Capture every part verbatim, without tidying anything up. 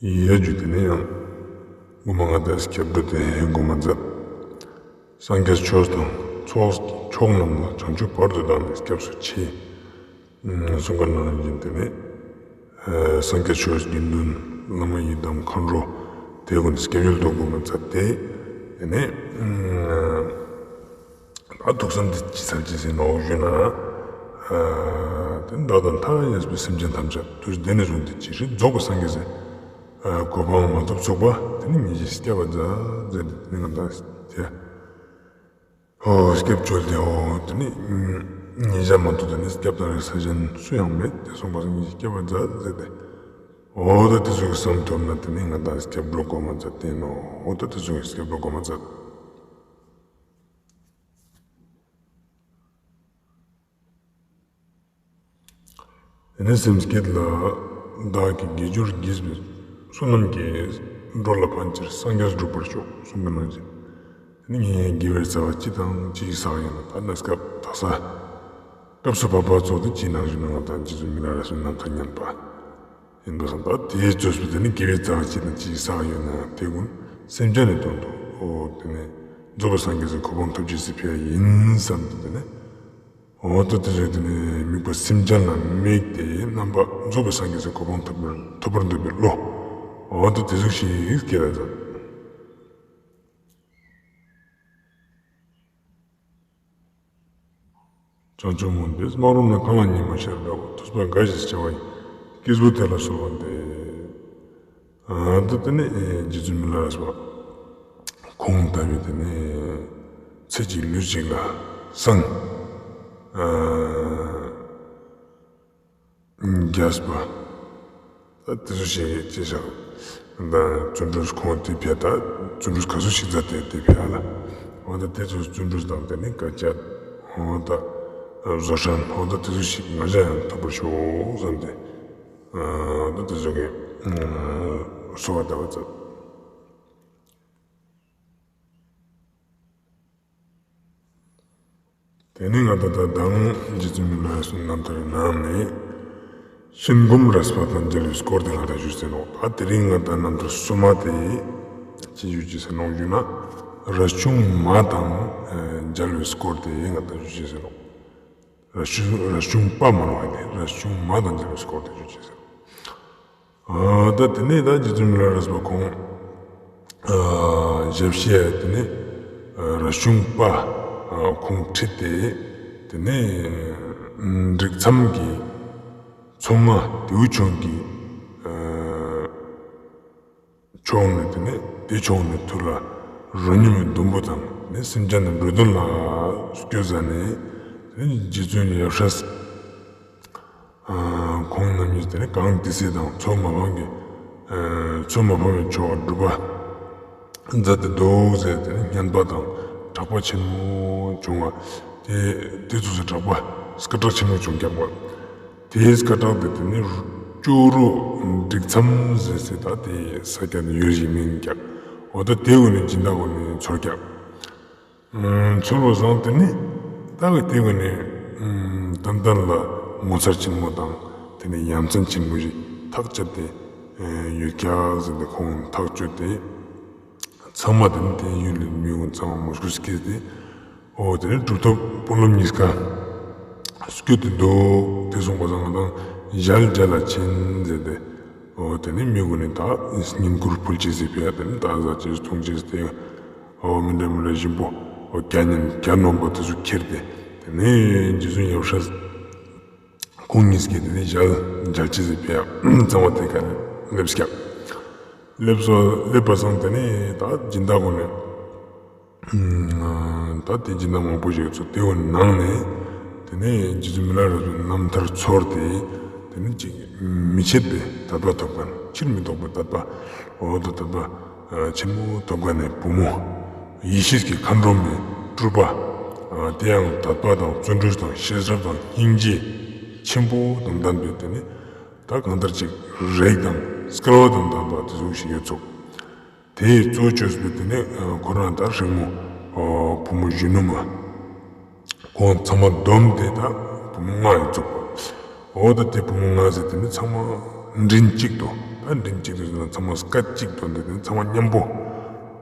ཡ་ཇུ་དེ་ནས་ཡང་གོ་མ་ང་དང་སྐྱབས་འགྲོ་དེ་གོ་མ་མཛད། སངས་རྒྱས་ཆོས་དང་ཚོགས་ཀྱི་མཆོག་རྣམས་ལ། བྱང་ཆུབ་བར་དུ་བདག་ནི་སྐྱབས་སུ་མཆི། གསུངས་པ་ནང་བཞིན་དེ་ནས་སངས་རྒྱས་ཆོས་དགེ་འདུན་བླ་མ་ཡི་དམ་མཁའ་འགྲོ་དེ་གུན་སྐྱབས་ཡུལ་དུ་གོ་མ་མཛད་དེ། དེ་ནས་ད་ཐུགས་བསམ་དེ་ཅི་ཚར་ཅི་ཟེར་ནོག་ཞུ་ན། དེ་བདག་དང་མཐའ་ཡས་པའི་སེམས་ཅན་ཐམས་ཅད་དུས་འདི་ནས་བཟུང་སྟེ་ཇི་སྲིད་རྫོགས་པའི་སངས་རྒྱས་སི་གོ་འཕང་མ་ཐོབ་ཚུག་པ་དེ་ནི་ཉེ་ཞའི་སྐྱབས་པ་མཛད་ཟེར་ཏེ་དེ་ནི་ང་དང་དེ་ཨོ་སྐྱབས་བཅོལ་ཏེ་ཨོ་དེ་ནི་ཉེ་ཞ་མ་ཐོབ་དེ་ནི་སྐྱབས་དང་རིགས་ས་གཞན་སུ་ཡང་མེད་དེ་གསུངས་པ་སང་ཉེ་ཞའི་སྐྱབས་པ་མཛད་ཟེར་ཏེ། ཨོ་ད་དེ་ཚོ་གི་བསམ་ཐོབ་ན་དེ་ནི་ང་དང་སྐྱབས་འགྲོ་གོ་མ་མཛད་དེ་ནོག་ཨོ་ད་དེ་ཚོ་གི་སྐྱབས་འགྲོ་གོ་མ་མཛད། དེ་ནས་སེམས་བསྐྱེད་ལ། བདག་གིས་དགེ་སྦྱོར་བགྱིས་པའི་བསོད་ནམས་ཀྱིས། འགྲོ་ལ་ཕན་ཕྱིར་སངས་རྒྱས་འགྲུབ་པར་ཤོག་གསུངས་པ་ནང་བཞིན། དེ་ནས་ངས་དགེ་བའི་རྩ་བ་ཅི་དང་ཅི་ཞིག་བསགས་ཡོད་ན་ད་གནས་སྐབས་དག་ས་སྐབས་སུ་བབ་པ་ཚོགས་དེ་ཅི་ནང་བཞིན་ང་དང་རྗེ་བཙུན་མི་ལ་རས་པའི་རྣམ་ཐར་ཉན་པ་ཡིན་པ་སང་ད་དེའི་རྗེས་སུ་དེ་ནས་དགེ་བའི་རྩ་བ་ཅི་དང་ཅི་ཞིག་བསགས་ཡོད་ན་དེ་ཀུན་སེམས་ཅན་ནི་དོན་དུ་ཨོ་དེ་ནས་རྫོགས་པའི་སངས་རྒྱས་སི་གོ་འཕང་ཐོབ་ཅེས་སི་ཕིའ་ཡིན་བསམ་སྟེ་དེ་ནས། འོ་ད་དེ་ཚོ་དེ་ནས་དམིགས་པ་སེམས་ཅན་ལ་དམིགས་ཏེ་རྣམ་པ་རྫོགས་པའི་སངས་རྒྱས་སི་གོ་འཕང་ཐོབ་པར་ཐོབ་པར་འདོད་པའི་བློ། འོ་ད་དེ་ཟུག་ཞིག་སྐྱེ་ལ་མཛད། བྱང་ཆུབ་མུན་པའི་སྨག་རུམ་ན་གངས་ལ་ཉིན་མོ་ཤར་འདྲ་བོ། ཐུབ་པ་དགའ་ཞིང་སྐྱིད་པ་ཡི། སྐྱེས་བུ་དེ་ལ་གསོལ་བ་འདེབས། ཨ་ད་དེ་ནས་རྗེ་བཙུན་མི་ལ་རས་པ་ཁོང་ལྟ་བུའི་དེ་ནས་ཚེ་གཅིག་ལུས་གཅིག་ལ་སངས་རྒྱས་པ་ད་དེ་ཚོ་ཞིག་ཅི་ཞིག་ད་བརྩོན་འགྲུས་ཁོང་དེ་ཕིའ་ད་བརྩོན་འགྲུས་ག་ཚོད་ཞིག་མཛད་དེ་དེ་ཕིའ་ལ་འོ་ད་དེ་ཚོ་བརྩོན་འགྲུས་དང་དེ་ནས་དཀའ་སྤྱད་འོ་ད་བཟོད་བསྲན་འོ་ད་དེ་ཚོ་ཞིག་ང་ཅག་ཡང་ཐོབ་པར་ཤོག་བསམ་སྟེ། ཨ་ད་དེ་ཚོ་གི་གསོལ་བ་བཏབ་པ་མཛད། དེ་ནས་ང་དང་ད་མདང་རྗེ་བཙུན་མི་ལ་རས་པའི་རྣམ་ཐར་ནང་ནས་ཤིན་སྒོམ་རས་པ་དང་མཇལ་བའི་སྐོར་དེ་ང་དང་ཞུས་ཟིན་ནོག་ད་དེ་རིང་ང་དང་རྣམ་ཐར་གསུམ་མ་དེ་ཅི་ཞུ་ཅེས་ཟེར་ནོག་ཞུ་ན་རས་ཆུང་མ་དང་མཇལ་བའི་སྐོར་དེ་ང་དང་ཞུ་ཅེས་ཟེར་ནོག་རས་ཆུང་རས་ཆུང་པ་མ་ནོག་ཡིན་ཏེ་རས་ཆུང་མ་དང་མཇལ་བའི་སྐོར་དེ་ཞུ་ཅེས་ཟེར། ཨ་ད་དེ་ནས་ད་རྗེ་བཙུན་མི་ལ་རས་པ་ཁོང་ཨ་ཞབས་ཕྱི་དེ་ནས་ཨ་རས་ཆུང་པ་ཨ་ཁོང་ཁྲིད་དེ་དེ་ནས་ཨ་འབྲེག་མཚམས་ཀྱི་མཚོ་རྔ་དེའུ་ཆུང་གི་ཨ་ཕྱོགས་ནས་དེ་ནས་དེ་ཕྱོགས་ནས་ཐུར་ལ་རོ་སྙོམས་པའི་ཟླུམ་པོ་དང་ནས་སེམས་ཅན་ནི་འགྲོ་དོན་ལ་སྐྱོད་ཟ་ནས་དེ་ནས་རྗེ་བཙུན་ཡབ་སྲས་ཁོང་རྣམ་གཉིས་དེ་ནས་གངས་ཏི་སེ་དང་མཚོ་མ་ཕམ་གྱི་མཚོ་མ་ཕམ་པའི་ཕྱོགས་སྒྲུབ་པ་མཛད་དེ་འདུག་ཟེར་དེ་ནས་སྙན་པ་དང་གྲགས་པ་ཆེན་མོ་བྱུང་བ་དེ་དེ་ཚོ་སུ་གྲགས་པ་སྐད་གྲགས་ཆེན་མོ་བྱུང་ཀྱག་པ། དེའི་སྐད་གྲགས་དེ་དེ་ནི་ལྕོག་རོ་འབྲེག་མཚམས་ཟེར་སེ་ད་དེ་ས་ཆ་ནི་ཡོད་ཞིག་མིན་ཀྱག་འོ་ད་དེ་གུན་ནི་སྦྱིན་བདག་གུན་ནི་ཚོར་ཀྱག་ཚོར་བ་སང་དེ་ནི་ད་གི་དེ་གུན་ནི་ཏན་ཏན་ལ་ངོ་མཚར་ཆེན་མོ་དང་དེ་ནི་ཡ་མཚན་ཆེན་མོ་ཞིག་ཐག་བཅད་དེ་ཡོད་ཀྱག་ཟེར་ཏེ་ཁོང་ཐག་བཅད་དེ། ཚང་མ་དེ་ནི་དེ་ཡུལ་ལི་མི་གུན་ཚང་མ་མོས་གུས་སྐྱེས་ཏེ། འོ་དེ་ནི་གྲུབ་ཐོབ་དཔོན་སློབ་གཉིས་ཀ་སྐྱོད་དེ་འདུག་དེ་སོང་པ་སང་ང་དང་ཞལ་མཇལ་ལ་ཕྱིན་ཟེར་ཏེ། འོ་དེ་ནི་མི་གུན་ནི་ད་བསྙེན་བཀུར་ཕུལ་ཅེས་སི་ཕིའ་དེ་ནི་ད་ཟ་ཅེས་འཐུང་ཅེས་དེ་འོ་མི་འདྲ་མི་འདྲ་ཞིམ་པོ་འོ་གྱ་ནོམ་གྱ་ནོམ་པོ་དེ་ཚོ་ཁྱེར་ཏེ་དེ་ནི་རྗེ་བཙུན་ཡབ་སྲས་ཁོང་གཉིས་ཀྱིས་དེ་ནས་ཞལ་མཇལ་ཅེས་སི་ཕིའ་ཚང་མ་དེ་ཀ་ནས་སླེབས་ཀྱག་སླེབས་སོ་སླེབས་པ་སང་དེ་ནས་ད་སྦྱིན་བདག་གུན་ནི་ད་དེ་སྦྱིན་བདག་མང་པོ་ཞིག་ཚོ་དེ་གུན་ནང་ནས་དེ་ནས་རྗེ་བཙུན་མི་ལ་རས་པའི་རྣམ་ཐར་ཚོར་ཏེ་དེ་ནས་ཅིག་མི་ཕྱེད་པའི་དད་པ་ཐོབ་མཁན་ཕྱིར་མི་ལྡོག་པའི་དད་པ་འོ་ད་དད་པ་ཆེན་མོ་ཐོབ་མཁན་ནི་བུ་མོ་ཡེ་ཤེས་ཀྱི་མཁའ་འགྲོ་མའི་སྤྲུལ་པ། དེ་ཡང་དད་པ་དང་བརྩོན་འགྲུས་དང་ཤེས་རབ་དང་སྙིང་རྗེ་ཆེན་པོ་དང་ལྡན་པའི་དེ་ནི་ད་གང་ལྟར་ཅིག་རིགས་དང་སྐལ་བ་དང་ལྡན་པ་དེ་ཚོ་ཞིག་ཡོད་ཚུག་དེའི་གཙོ་བཅོས་པའི་དེ་ནི་ཁོ་རང་ད་སྲིང་མོ་བུ་མོ་གཞོན་ནུ་མ། ཁོང་ཚང་མ་བསྡོམས་ཏེ་ད་བུ་མོ་ལྔ་ཡོད་ཚུག་པ། འོ་ད་དེ་བུ་མོ་ལྔ་ཟེར་དེ་ནི་ཚང་མ་མགྲིན་གཅིག་ཏུ་ ད་མགྲིན་གཅིག་ཏུ་ཟེར་ན་ཚང་མ་སྐད་གཅིག་ཏུ་འདི་དེ་ཚང་མ་མཉམ་པོ་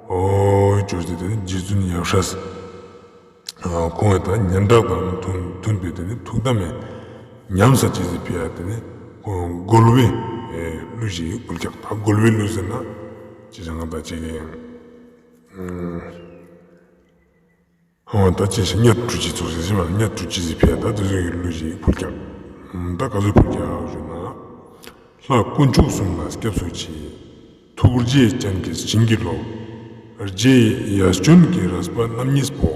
འོ་ཅོས་ཏེ་དེ་ནི་རྗེ་བཙུན་ཡབ་སྲས་ཁོང་ཡང་ད་སྙན་གྲགས་དང་མཐུན་མཐུན་པའི་དེ་ནི་ཐུགས་དམ་ཉམས་ས་ཅེས་སི་ཕི་ཡ་དེ་ནི་ཁོང་རྒོལ་བའི་གླུ་ཞིག་ཕུལ་ཀྱག། ད་རྒོལ་བའི་གླུ་ཟེར་ན་ཅི་ཞིག་ང་ད་ཅིག་ཨོ་ད་ཅི་ཞིག་གཉའ་ཁྲུ་ཅི་ཚོགས་ཟེར་ཞིག་མ་གཉའ་ཁྲུ་ཅི་ཟེར་ཕི་ཡ་ད་དེ་ཚོ་ཡི་གླུ་ཞིག་ཕུལ་ཀྱག། ད་ག་ཚོད་ཕུལ་ཀྱག་ཞུ་ན། ལྷ་དཀོན་མཆོག་གསུམ་ལ་སྐྱབས་སུ་མཆི། ཐུགས་རྗེ་ཅན་གྱི་བྱིན་གྱིས་རློབས། རྗེ་ཡ་བྱོན་གྱི་རས་པ་རྣམ་གཉིས་པོ།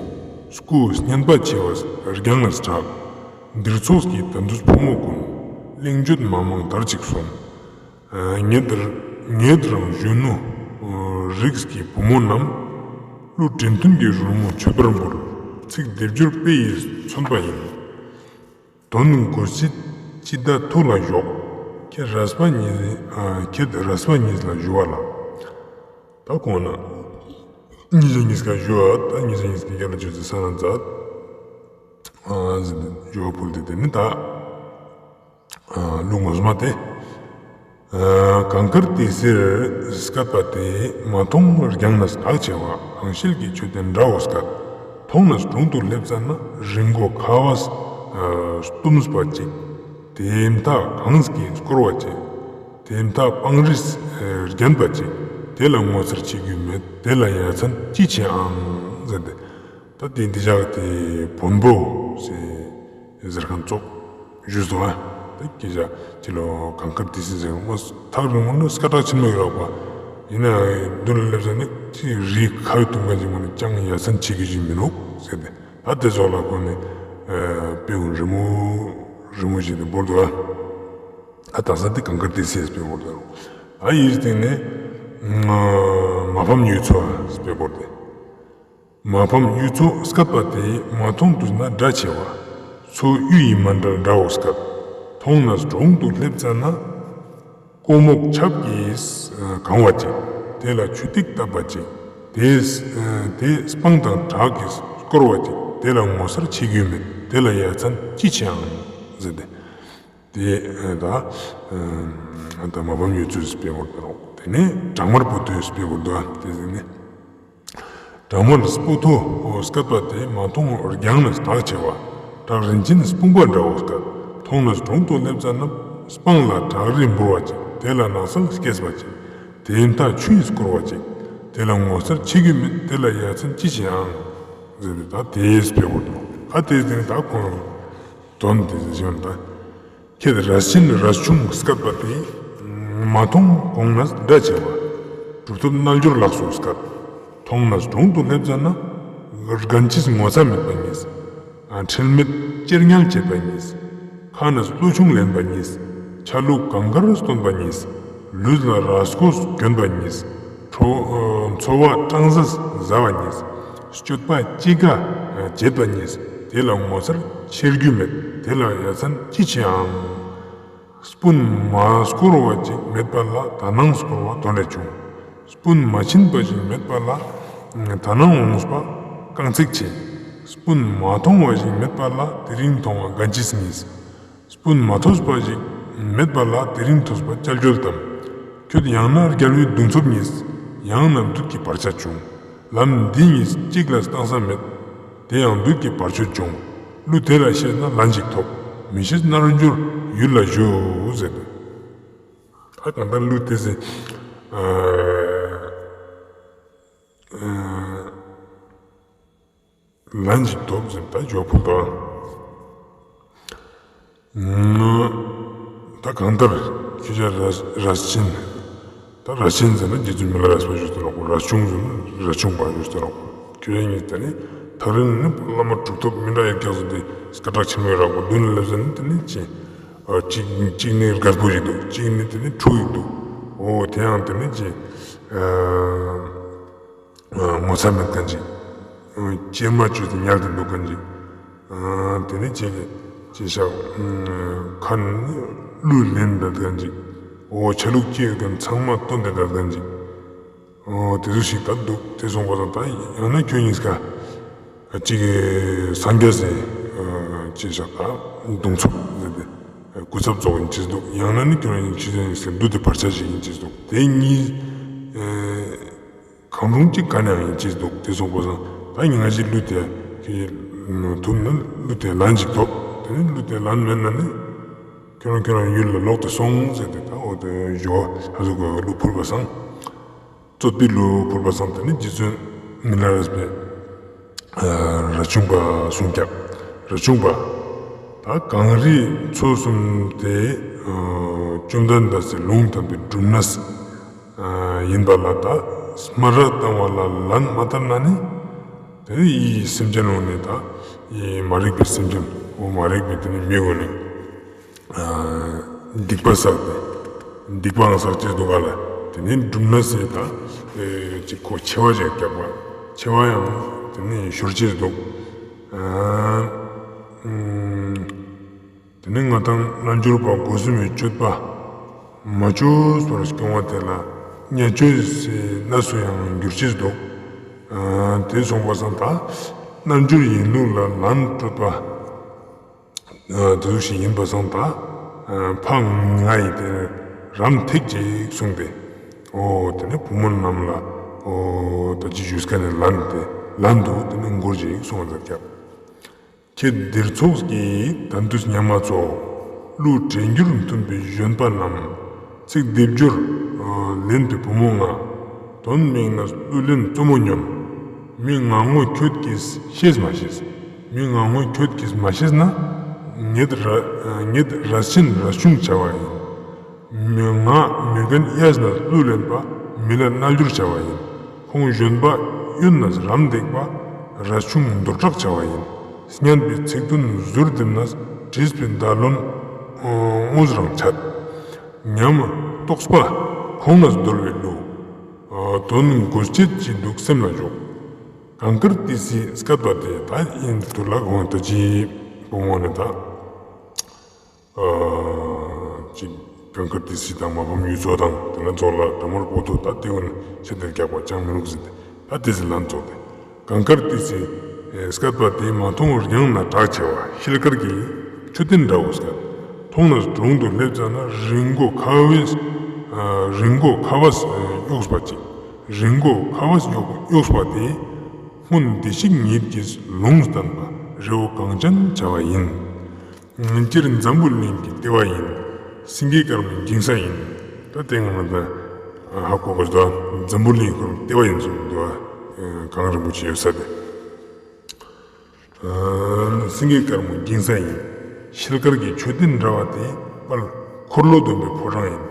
སྐུ་བསྙེན་པ་ཆེ་བ་རྒྱང་ལ་གྲགས། འདིར་ཚོགས་ཀྱི་དམ་ཚུལ་ཕོ་མོ་ཀུན། གླེང་བརྗོད་མ་མང་དར་ཅིག་གསུངས། ངེད་ངེད་རང་གཞོན་ནུ་རིགས་ཀྱི་བུ་མོ་རྣམས། གླུ་འགྲན་བསྟུན་གྱི་རོལ་མོ་མཆོད་པར་འབུལ། ཚིག་སྡེབ་སྦྱོར་དཔེ་ཡིས་མཚོན་པ་ཡིན། དོན་དགོས་ཚིག་ཅི་བདག་ཐུགས་ལ་ཞོག། ཁྱེད་རས་པ་གཉིས་ཨ་ཁྱེད་རས་པ་གཉིས་ལ་ཞུ་བ་ལ། ད་གོང་ན་གཉིས་ཀྱི་གཉིས་ཀ་ཞུ་བ་ད་གཉིས་ཀྱི་གཉིས་ཀ་རྒྱལ་ལ་ཆོས་སི་ས་ན་མཛད། ཨ་ཟེར་ཏེ་ཞུ་བ་ཕུལ་ཏེ་དེ་ནི་ད་ཨ་གླུ་ངོ་མ་དེ། ཨ་གངས་དཀར་ཏི་སེར་སྐད་པ་དེ་མ་མཐོང་རྒྱང་ནས་དག་ཆེ་བ། གང་ཤེལ་གྱི་མཆོད་རྟེན་འདྲ་བོ་སྐད། མཐོང་ནས་དྲུང་དུ་སླེབས་ཙ་ན་རི་མགོ་ཁ་བས་ཨ་སྟུམས་པ་ཅིག། དེ་མཐའ་གངས་ཀྱིས་བསྐོར་བ་ཅིག། དེ་མཐའ་སྤང་རིས་ཨ་བརྒྱན་པ་ཅིག། དེ་ལ་ངོ་མཚར་ཆེ་རྒྱུ་མེད། དེ་ལ་ཡ་མཚན་ཅི་ཆེ་ཨང་ཟེར་ཏེ། ད་དེ་འདི་ཞག་དེ་བོན་པོ་ཟེར་ཟེར་ཁན་ཙོགས་ཞུས་སོང་ཨ། ད་སྐད་ཆ་ཅི་ལོ་གངས་དཀར་ཏི་སེ་ཟེར་མ་ཐག་རིང་མོ་ནི་སྐད་གྲགས་ཆེན་མོ་ཡོད་རག་པ། ཡིན་ན་མདུན་ལ་སླེབས་ས་ནི་ཅི་རི་ཁ་བའི་དུང་ཁ་ཅིག་མ་ནི་ཅང་ཡ་མཚན་ཆེ་གི་ཞིག་མི་འདུག་ཟེར་ཏེ། ད་དེ་ཙོགས་ལ་ཁོ་ནི་དཔེ་རི་མོ་རི་མོ་ཞིག་ཏུ་བོར་འདུག་ཨ། ད་དག་ས་དེ་གངས་དཀར་ཏི་སེ་དཔེ་བོར་འདུག་ཨ། ཡིན་སྟེང་ནས་མ་ཕམ་གཡུ་མཚོ་དཔེ་བོར་ཏེ། མ་ཕམ་གཡུ་མཚོ་སྐད་པ་དེ་མ་མཐོང་དུས་ན་འདྲ་ཆེ་བ། མཚོ་གཡུ་ཡི་མཎྜལ་འདྲ་བོ་སྐད། མཐོང་ནས་དྲུང་དུ་སླེབས་ཙ་ན། ཀོ་མོག་ཆབ་ཀྱིས་གང་བ་ཅིག། དེ་ལ་ཆུ་ཐིགས་བཏབ་པ་ཅིག། དེས་དེ་སྤང་དང་བྲག་གིས་བསྐོར་བ་ཅིག། དེ་ལ་ངོ་མཚར་ཆེ་རྒྱུ་མེད། དེ་ལ་ཡ་མཚན་ཅི་ཆེ་ཨང་ཟེར་ཏེ། དེ་ད་ད་མ་ཕམ་གཡུ་མཚོ་དཔེ་བོར་ཏེ་རོགས། དེ་ནས་བྲག་དམར་སྤོ་ཐོའི་དཔེ་བོར་འདུག་ཨ། དེ་ཟེར་ནས། བྲག་དམར་སྤོ་ཐོ་སྐད་པ་དེ་མ་མཐོང་རྒྱང་ནས་དག་ཆེ་བ། བྲག་རིན་ཆེན་སྤུངས་པ་འདྲ་བོ་སྐད། མཐོང་ནས་དྲུང་དུ་སླེབས་ཙ་ན་སྤང་ལ་བྲག་རི་འབུར་བ་ཅིག། དེ་ལ་ནགས་ཚལ་སྐྱེས་པ་ཅིག། དེའི་མཐའ་ཆུ་ཡིས་བསྐོར་བ་ཅིག། དེ་ལ་ངོ་མཚར་ཆེ་རྒྱུ་མེད། དེ་ལ་ཡ་མཚན་ཅི་ཆེ་ཨང་ཟེར་ཏེ་ད་དེའི་དཔེ་བོར་འདུག་ཨ། དེ་ཟེར་ནས་ད་ཁོང་དོན་དེ་ཟེར་ཞིག་ད། ཁྱེད་རས་ཆེན་རས་ཆུང་སྐད་པ་དེ། མ་མཐོང་གོང་ནས་འདྲ་ཆེ་བ། གྲུབ་ཐོབ་རྣལ་འབྱོར་ལགས་སོ་སྐད། མཐོང་ནས་དྲུང་དུ་སླེབས་ཙ་ན། རྒན་ཆེས་ངོ་ཚ་མེད་པ་ཉིས། ཁྲེལ་མེད་ཅེར་ཉལ་བྱེད་པ་ཉིས། ཁ་ནས་བློ་ཆུང་ལེན་པ་ཉིས། ཆ་ལུགས་གང་དགར་སྟོན་པ་ཉིས། ལུས་ལ་རས་གོས་གྱོན་པ་ཉིས། འཚོ་འཚོ་བ་སྤྲང་ཟས་ཟ་བ་ཉིས། སྤྱོད་པ་ཅི་དགའ་བྱེད་པ་ཉིས། དེ་ལ་ངོ་མཚར་ཆེ་རྒྱུ་མེད། དེ་ལ་ཡ་མཚན་ཅི་ཆེ་ཨང་། སྤུན་མ་བསྐོར་བ་ཅིག་མེད་པ་ལ་ད་ནངས་བསྐོར་བ་དོན་རེ་ཆུང་། སྤུན་མ་ཕྱིན་པ་ཞིག་མེད་པ་ལ་ད་ནངས་འོངས་པ་རྐང་ཚེགས་ཆེ། སྤུན་མ་མཐོང་བ་ཞིག་མེད་པ་ལ་དེ་རིང་མཐོང་བ་རྒན་ཆེས་ཉིས། སྤུན་མ་ཐོས་པ་ཞིག་མེད་པ་ལ་དེ་རིང་ཐོས་པ་སྐྱལ་འགྱོད་དམ། ཁྱོད་ཡང་ན་རྒྱལ་བའི་གདུང་འཚོབ་ཉིས། ཡང་ན་བདུད་ཀྱི་བར་ཆད་བྱུང་། ལམ་འདི་ཉིས་གཅིག་ལ་གཏང་ས་མེད། དེ་ཡང་བདུད་ཀྱི་བར་ཆད་བྱུང་། གླུ་དེ་ལ་ཤེས་ན་ལན་ཅིག་ཐོབ། མི་ཤེས་ན་རྣལ་འབྱོར་ཡུལ་ལ་བཞུགས་ཟེར་ཏེ། ད་གང་ལྟར་གླུ་དེ་ཟེར། ཨ་ཨ་ལན་ཅིག་ཐོབ་ཟེར་ད་ཇོ་ཕུ་དང་། ད་གང་ལྟར་ཁྱོད་ཅག་རས་རས་ཆེན། ད་རས་ཆེན་ཟེར་ན་རྗེ་བཙུན་མི་ལ་རས་པ་ཞུས་ཏེ་ནོག་གོ། རས་ཆུང་ཟེར་ན་རས་ཆུང་པ་ཞུས་ཏེ་ནོག་གོ། ཁྱོད་ཅག་ཉིས་ད་ནི་ཐག་རིང་ནི་བླ་མ་གྲུབ་ཐོབ་མི་འདྲ་ཡོད་ཀྱག་ཟེར་ཏེ་སྐད་གྲགས་ཆེན་མོ་ཡོད་རག་གོ། མདུན་ལ་སླེབས་ཟེར་ནི་དེ་ནི་ཅི། ཨ་གཅིག་གཅིག་ནི་རྒད་པོ་ཞིག་འདུག། གཅིག་ནི་དེ་ནི་ཕྲུ་གུ་ཞིག་འདུག། འོ་དེ་ཡང་དེ་ནི་ཅི། ཨ་ངོ་ཚ་མེད་མཁན་ཅིག། ཨ་ཅེར་མ་བཅོས་ཏེ་ཉལ་ཏེ་འདུག་མཁན་ཅིག། ཨ་དེ་ནི་ཅི་ཅི་ཤག། ཨ་ཁ་ནས་གླུ་ལེན་བསྡད་མཁན་ཅིག། འོ་ཆ་ལུགས་ཅི་ཡོད་མཁན་ཚང་མ་སྟོན་ཏེ་བསྡད་མཁན་ཅིག། འོ་དེ་ཚོ་ཞིག་ད་འདུག། དེ་སོང་པ་སང་ད་ཡང་ན་ཁྱོད་ཉིས་ཀ་ཅིག་སངས་རྒྱས་སི་ཅི་ཤག་ད་གདུང་འཚོབ་ཟེར་ཏེ། སྐུ་ཚབ་ཙོགས་ཡིན་ཅེས་འདུག། ཡང་ན་ནི་ཁྱོད་རང་ཡིན་ཅེས་ཡིན་ཟེར་ཀླུ་དེ་བར་ཆད་ཞིག་ཡིན་ཅེས་འདུག། དེ་གཉིས་གང་རུང་གཅིག་ག་ནའང་ཡིན་ཅེས་འདུག། དེ་སོང་པ་སང་ད་ཉི་ང་ཞིག་ཀླུ་དེ་ཐུབ་ན་ཀླུ་དེ་ལན་ཅིག་ཐོབ། དེ་ནི་ཀླུ་དེ་ལན་མེད་ན་ནི་ཁྱོད་རང་ཁྱོད་རང་ཡུལ་ལ་ལོག་སྟེ་སོང་ཟེར་ཏེ་ད་འོ་དེ་ཞོ་ཧ་ཟུག་གི་ཀླུ་ཕུལ་བ་སང་། རྩོད་པའི་ཀླུ་ཕུལ་བ་སང་དེ་ནི་རྗེ་བཙུན་མི་ལ་རས་པས་རས་ཆུང་པ་གསུང་རྒྱབ། རས་ཆུང་པ། ད་གངས་རིའི་མཚོ་གསུམ་དེ་བཅོམ་ལྡན་འདས་སི་ལུང་བསྟན་པའི་སྒྲུབ་གནས་ཡིན་པ་ལ་ད་སྨ་ར་བཏང་བ་ལ་ལན་མ་བཏབ་ན་ནི་དེ་ནི་ཡི་སེམས་ཅན་ནང་ནས་ད་ཡི་མ་རིག་པའི་སེམས་ཅན་འོ་མ་རིག་པའི་དེ་ནི་མི་གོ་ནི། སྡིག་པ་བསགས་ཏེ། སྡིག་པའང་བསགས་ཅེས་འདུག་ག་ལ། དེ་ནི་སྒྲུབ་གནས་སི་ད་ཅིག་ཁོ་ཆེ་བ་ཅིག་རྒྱབ་པ། ཆེ་བ་ཡང་དེ་ནི་ཤོར་ཅེས་འདུག། དེ་ནི་ང་དང་རྣལ་འབྱོར་པ་སྒོ་གསུམ་གྱི་སྤྱོད་པ་མ་བཅོས་པར་སྐྱོང་བ་དེ་ལ་བརྙས་བཅོས་སི་གནས་སུ་ཡང་འགྱུར་ཅེས་འདུག། དེ་སོང་པ་སང་ད་རྣལ་འབྱོར་ཡིན་ལུགས་ལ་ལན་སྤྲོད་པ། དེ་ཟུག་ཞིག་ཡིན་པ་སང་ད། ཕ་ང་ཡི་དེ་རམ་ཐེག་ཅིག་གསུངས་ཏེ། འོ་དེ་ནི་བུ་མོ་རྣམས་ལ། འོ་ད་ཅི་ཞུས་ཀ་ནི་ལན་དེ་ལན་དུ་དེ་ནི་མགུར་ཅིག་གསུངས་ལ་རྒྱབ། ཁྱེད་འདིར་ཚོགས་ཀྱིས་དམ་དུས་ཉམས་མ་ཚོགས། གླུ་དྲན་འགྱུར་མཐུན་པའི་བཞོན་པ་རྣམས། ཚིག་སྡེབ་སྦྱོར་ལེན་པའི་བུ་མོ་ང་། དོན་མེད་ན་གླུ་ལེན་རྩུབ་མོ་ཉོན། མི་ངན་ངོ་ཁྱོད་ཀྱིས་ཤེས་མ་ཤེས། མི་ངན་ངོ་ཁྱོད་ཀྱིས་མ་ཤེས་ན། ངེད་ར་ངེད་རས་ཆེན་རས་ཆུང་བྱ་བ་ཡིན། མི་ང་མི་རྒན་གཡས་ན་གླུ་ལེན་པ། མི་ལ་རྣལ་འབྱོར་བྱ་བ་ཡིན། ཁོང་བཞོན་པ་གཡོན་ན་རམ་འདེགས་པ། རས་ཆུང་འདོར་དྲག་བྱ་བ་ཡིན། སྙན་པའི་ཚིག་དོན་ཟུར་འདེབས་ན། བྲིས་པའི་བརྡ་ལན་དངོས་རང་འཆད། ཉམས་རྟོགས་པ་ཁོང་ནས་བརྡོལ་བའི་གླུ། དོན་གོ་ཆེད་ཅི་འདུག་སེམས་ལ་འཇོག། གངས་དཀར་ཏི་སེའི་སྐད་པ་དེ་ད་ཡིན་དུ་ལ་ཁོང་ད་ཅི་བུ་མོ་ནི་ད། ཅིག་གངས་དཀར་ཏི་སེ་དང་མ་ཕམ་གཡུ་མཚོ་དང་དེ་ན་ཚོགས་ལ་དམར་པོ་ཏོ་ད་དེ་ཀུན་ཆེད་དུ་རྒྱག་པ་ཅང་མི་རུག་ཟེར་ཏེ་ད་དེ་སི་ལན་ཚོགས་ཏེ། གངས་དཀར་ཏི་སེའི་སྐད་པ་དེ་མ་མཐོང་བར་ཡང་ན་གྲགས་ཆེ་བ་ཤེལ་དཀར་གྱི་མཆོད་རྟེན་འདྲ་བོ་སྐད། མཐོང་ནས་དྲུང་དུ་སླེབས་ཙ་ན་རི་མགོ་ཁ་བས་རི་མགོ་ཁ་བས་གཡོགས་པ་ཅིག། རི་མགོ་ཁ་བས་གཡོགས་པ་དེ་སྔོན་བདེ་གཤེགས་ཉིད་ཀྱིས་ལུང་བསྟན་པ་རི་བོ་གངས་ཅན་བྱ་བ་ཡིན། སྤྱིར་འཛམ་བུ་གླིང་གི་ལྟེ་བ་ཡིན། སེང་གེ་དཀར་མོའི་འགྱིང་ས་ཡིན། ད་དེ་ང་ད་ཧ་གོ་གོ་ད་འཛམ་བུ་གླིང་ཁོར་ལྟེ་བ་ཡིན་གསུངས་འདུག། གངས་རིན་པོ་ཆེ་ཡོད་ས་དེ། སེང་གེ་དཀར་མོའི་འགྱིང་ས་ཡིན། ཤེལ་དཀར་གྱི་མཆོད་རྟེན་འདྲ་བ་དེ་དཔལ་འཁོར་ལོ་སྡོམ་པའི་ཕོ་བྲང་ཡིན།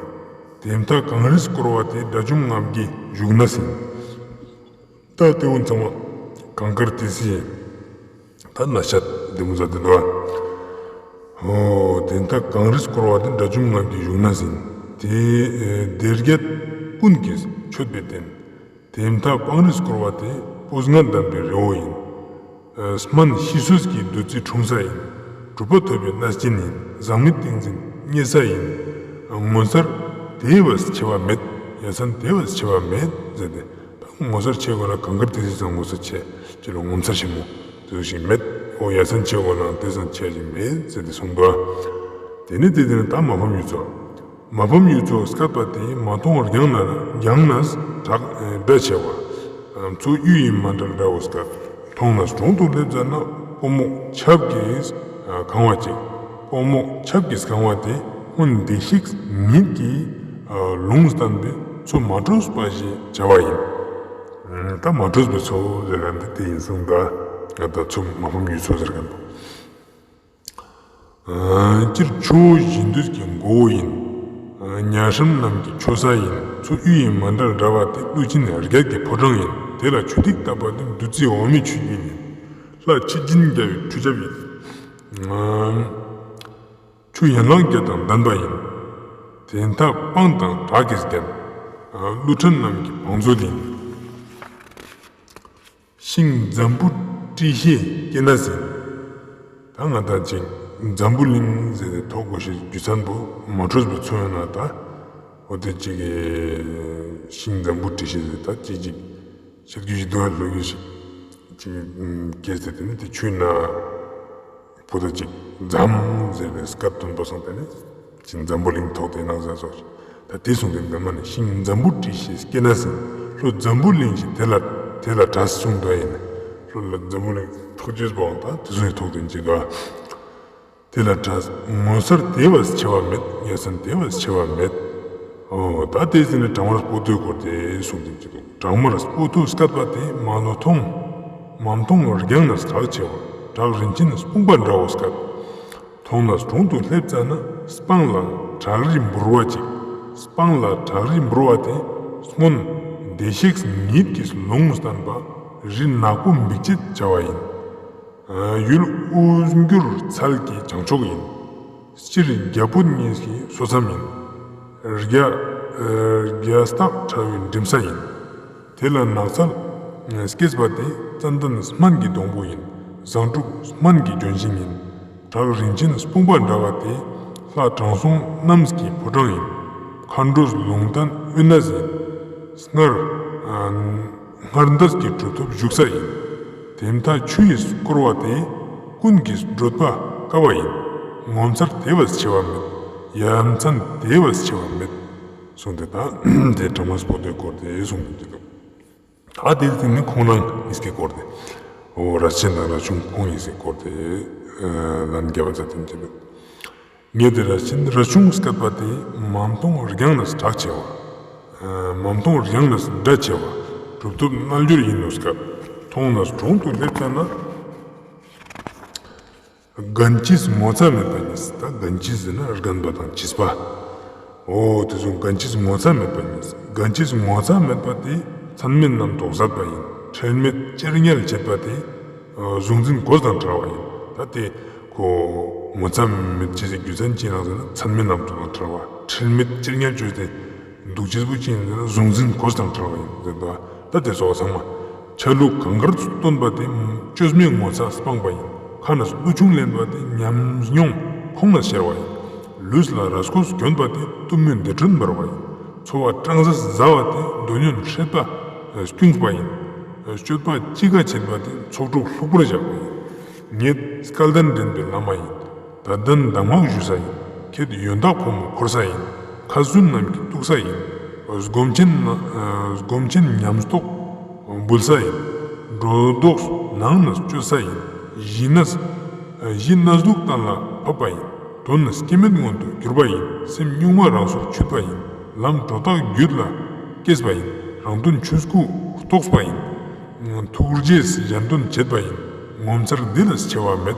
དེ་མཐའ་གངས་རིས་བསྐོར་བ་དེ་དགྲ་བཅོམ་རྣམས་ཀྱི་བཞུགས་གནས་ཡིན། ད་དེ་འུ་ཚང་མ་གངས་དཀར་ཏི་སེ་ད་ན་ཤད་དེ་མོ་ཟ་དེ་འདུག་ཨ། ཨོ་དེ་ད་གངས་རིས་བསྐོར་བ་དེ་དགྲ་བཅོམ་རྣམས་ཀྱི་བཞུགས་གནས་ཡིན། དེ་སྡེ་བརྒྱད་ཀུན་གྱིས་མཆོད་པའི་རྟེན། དེ་མཐའ་སྤང་རིས་བསྐོར་བ་དེ་སྤོས་ངད་ལྡན་པའི་རི་བོ་ཡིན། སྨན་ཤི་སོས་ཀྱི་བདུད་རྩི་འཁྲུངས་ས་ཡིན། གྲུབ་པ་ཐོབ་པའི་གནས་ཆེན་ཡིན། ཟག་མེད་ཏིང་འཛིན་རྙེད་ས་ཡིན། ངོ་མཚར་དེ་བས་ཆེ་བ་མེད། ཡ་མཚན་དེ་བས་ཆེ་བ་མེད་ཟེར་ཏེ། ད་ངོ་མཚར་ཆེ་དགོས་ན་གངས་དཀར་ཏི་སེ་ཚང་ངོ་མཚར་ཆེ། ཅི་ལོ་ངོ་མཚར་ཆེན་མོ་དེ་ཟུག་ཞིག་མེད། འོ་ཡ་མཚན་ཆེ་དགོས་ན་དེ་ཚང་ཆེ་ཞིག་མེད་ཟེར་ཏེ་གསུངས་འདུག། དེ་ནི་དེ་དེ་ནི་ད་མ་ཕམ་གཡུ་མཚོ། མ་ཕམ་གཡུ་མཚོ་སྐད་པ་དེ་མ་མཐོང་བར་ཡང་ན་ཡང་ན་གྲགས་སྒྲ་ཆེ་བ། མཚོ་གཡུ་ཡི་མཎྜལ་འདྲ་བོ་སྐད། མཐོང་ནས་དྲུང་དུ་སླེབས་ཙ་ན་སྤོ་རྨོག་ཆབ་ཀྱིས་གང་བ་ཅིག། སྤོ་རྨོག་ཆབ་ཀྱིས་གང་བ་དེ་སྔོན་བདེ་གཤེགས་ཉིད་ཀྱིས་ལུང་བསྟན་པའི་མཚོ་མ་དྲོས་པ་ཞེས་བྱ་བ་ཡིན། ད་མ་དྲོས་པའི་མཚོ་ཟེར་ཁན་དེ་དེ་ཡིན་གསུངས་ད། ང་ད་མཚོ་མ་ཕམ་གཡུ་མཚོ་ཟེར་ཁན་པོ། སྤྱིར་ཆུ་བོ་བཞི་འདུས་ཀྱི་མགོ་བོ་ཡིན། ཉ་སྲིན་རྣམས་ཀྱི་མཆོད་ས་ཡིན། མཚོ་གཡུ་ཡི་མཎྜལ་འདྲ་བ་དེ་ཀླུ་ཆེན་བརྒྱད་ཀྱི་ཕོ་བྲང་ཡིན། དེ་ལ་ཆུ་ཐིགས་བཏབ་པ་དེ་བདུད་རྩི་འོ་མའི་ཆུ་རྒྱུན་ཡིན། ལྷ་ཆེ་ཆེན་རྒྱལ་བའི་ཁྲུས་ཆབ་ཡིན། ཆུ་ཡན་ལག་བརྒྱད་དང་ལྡན་པ་ཡིན། དེ་མཐའ་སྤང་དང་བྲག་གིས་བརྒྱན། ཀླུ་ཕྲན་རྣམས་ཀྱི་བང་མཛོད་ཡིན། ཤིང་འཛམ་བུ་ཏྲི་ཤེས་སྐྱེ་གནས་ཡིན། ད་ང་དང་ཅིག་འཛམ་བུ་གླིང་ཟེར་ཏེ་ཐོག་གོ་ཤེས་རྒྱུ་མཚན་པོ་མ་དྲོས་པའི་མཚོ་ཡོད་ན་ད། འོ་དེ་ཅིག་ཤིང་འཛམ་བུ་ཏྲི་ཤེས་ཟེར་ད་ཅིག་ཅིག་ཤར་རྒྱུ་ཞིག་འདུག་ལོ་རྒྱུ་ཞིག་ཅིག་སྐྱེས་ཏེ་དེ་ནི་དེ་ཆུའི་ནང་པོ་ད་ཅིག་ འཛམ་ཟེར་བའི་སྐད་དོན་པོ་སང་དེ་ནི་ཤིང་འཛམ་བུ་གླིང་ཐོག་དེ་ནང་ཟེར་སོ། ད་དེ་སོང་དེ་འདི་མ་ནི་ཤིང་འཛམ་བུ་དཀྲིས་ཤིང་སྐྱེས་ན་ཟིན། ལྷོ་འཛམ་བུ་གླིང་ཞིག་དེ་ལ་དེ་ལ་གྲགས་གསུངས་དོ་ཡིན། ལྷོ་ལ་འཛམ་བུ་གླིང་ཐོག་ཅེས་པོའང་ད་དེ་སོང་ཡི་ཐོག་དེ་ཅི་དོ། དེ་ལ་གྲགས་ངོ་མཚར་དེ་བས་ཆེ་བ་མེད། ངན་སོང་དེ་བས་ཆེ་བ་མེད། ཨོ་ད་དེ་ཟིན་ནི་བྲག་དམར་སྤོ་ཏོའི་སྐོར་དེ་གསུངས་དེ་ཅི་དོ། བྲག་དམར་སྤོ་ཏོ་སྐད་པ་དེ་མ་ལོ་མཐོང་མ་མཐོང་རྒྱང་ནས་གྲགས་ཆེ་བ། བྲག་རིན་ཆེན་སྤུངས་པ་འདྲ་བོ་སྐད། མཐོང་ནས་དྲུང་དུ་སླེབས་ཙ་ན་སྤང་ལ་བྲག་རི་འབུར་བ་ཅིག། སྤང་ལ་བྲག་རི་འབུར་བ་དེ་སྔོན་བདེ་གཤེགས་ཉིད་ཀྱིས་ལུང་བསྟན་པ་རི་ནག་པོ་འབིགས་བྱེད་བྱ་བ་ཡིན། ཡུལ་དབུས་འགྱུར་ཚལ་གྱི་བྱང་ཕྱོགས་ཡིན། སྤྱིར་རྒྱ་བོད་གཉིས་ཀྱི་སོ་མཚམས་ཡིན། རྒྱ་རྒྱ་སྟག་ཁྲ་བོའི་འགྲིམ་ས་ཡིན། དེ་ལ་ནགས་ཚལ་སྐྱེས་པ་དེ་ཙན་དན་སྨན་གྱི་སྡོང་པོ་ཡིན། བཟང་དྲུག་སྨན་གྱི་ལྗོན་ཤིང་ཡིན། བྲག་རིན་ཆེན་སྤུངས་པ་འདྲ་བ་དེ་ལྷ་དྲང་སྲོང་རྣམས་ཀྱི་ཕོ་བྲང་ཡིན། མཁའ་འགྲོ་ལུང་བསྟན་དབུས་ན་ཟིན། སྔར་སྔར་འདས་ཀྱི་གྲུབ་ཐོབ་བཞུགས་ས་ཡིན། དེ་མཐའ་ཆུ་ཡིས་བསྐོར་བ་དེ་ཀུན་གྱི་བགྲོད་པ་དཀའ་བ་ཡིན། ངོ་མཚར་དེ་བས་ཆེ་བ་མེད། ཡ་མཚན་དེ་བས་ཆེ་བ་མེད། གསུངས་ཏེ་ད་དེ་བྲག་དམར་སྤོ་ཏོའི་སྐོར་དེ་གསུངས་ཏེ་འདུག། ད་དེ་དེ་ནི་ཁོང་རང་གཉིས་ཀའི་སྐོར་དེ། འོ་རས་ཆེན་དང་རས་ཆུང་ཁོང་གཉིས་ཀའི་སྐོར་དེ་ལན་རྒྱབ་པ་ཙམ་དེ་འདུག། ངས་དེ་རས་ཆེན་རས་ཆུང་སྐད་པ་དེ་མ་མཐོང་རྒྱང་ནས་གྲགས་ཆེ་བ། མ་མཐོང་རྒྱང་ནས་སྒྲ་ཆེ་བ། གྲུབ་ཐོབ་རྣལ་འབྱོར་ཡིན་ནོ་སྐད། མཐོང་ནས་དྲུང་དུ་སླེབས་ཙ་ན། རྒན་བྱིས་ངོ་ཚ་མེད་པ་ཉིད། ད་རྒན་བྱིས་ཟེར་ན་རྒན་པ་དང་བྱིས་པ། འོ་དེ་ཚོ་རྒན་བྱིས་ངོ་ཚ་མེད་པ་ཉིད། རྒན་བྱིས་ངོ་ཚ་མེད་པ་དེ་མཚན་མེད་རྣམ་རྟོག་ཟད་པ་ཡིན། ཁྲེལ་མེད་ཅེར་ཉལ་བྱེད་པ་དེ་གཟུང་འཛིན་གོས་དང་བྲལ་བ་ཡིན། ད་དེ་ཁོ་ངོ་ཚ་མེད་ཅེས་སི་རྒྱུ་མཚན་ཅི་ཡིན་ཟེར་ན་མཚན་མེད་རྣམ་རྟོག་དང་བྲལ་བ། ཁྲེལ་མེད་ཅེར་ཉལ་བཅོས་ཏེ་འདུག་ཅེས་པོ་ཅི་ཡིན་ཟེར་ན་གཟུང་འཛིན་གོས་དང་བྲལ་བ་ཡིན་ཟེར་དོ། ད་དེ་ཚོ་ཚང་མ་ཆ་ལུགས་གང་དགར་སྟོན་པ་དེ་བཅོས་མའི་ངོ་ཚ་སྤངས་པ་ཡིན། ཁ་ནས་གླུ་ཆུང་ལེན་པ་དེ་ཉམས་མྱོང་ཁོང་ནས་ཤར་བ་ཡིན། ལུས་ལ་རས་གོས་གྱོན་པ་དེ་གཏུམ་མོའི་འདོད་འཕྲོ་འབར་བ་ཡིན། འཚོ་བ་སྤྲང་ཟད་བཟའ་བ་དེ་འདོད་ཉོན་སྲེད་པ་སྐྱུངས་པ་ཡིན། སྤྱོད་པ་ཅི་ག་བྱེད་པ་དེ་ཚོགས་དྲུག་ལྷུག་པོར་བཞག་པ་ཡིན། ངེད་སྐལ་ལྡན་འདྲེན་པའི་བླ་མ་ཡིན། དད་ལྡན་གདམས་ངག་ཞུ་ས་ཡིན། ཁྱེད་ཡོན་བདག་ཕོ་མོ་འཁོར་ས་ཡིན། ཁ་ཟུན་རྣམས་ཀྱིས་གཏུགས་ས་ཡིན། སྒོམ་ཆེན་ན་སྒོམ་ཆེན་ཉམས་རྟོགས་འབུལ་ས་ཡིན། སྒྲོ་འདོགས་ནང་ན་གཅོད་ས་ཡིན། གཞི་ན་གཞི་ན་ཟུག་གཏན་ལ་ཕབ་པ་ཡིན། དོན་སྐྱེ་མེད་མངོན་དུ་གྱུར་པ་ཡིན། སེམས་གཉུག་མ་རང་སོར་ཆུད་པ་ཡིན། ལམ་སྒྲོ་བཏགས་རྒྱུད་ལ་སྐྱེས་པ་ཡིན། རང་དོན་ཆོས་སྐུ་རྟོགས་པ་ཡིན། ཐུགས་རྗེས་གཞན་དོན་བྱེད་པ་ཡིན། ངོ་མཚར་འདི་ལས་ཆེ་བ་མེད།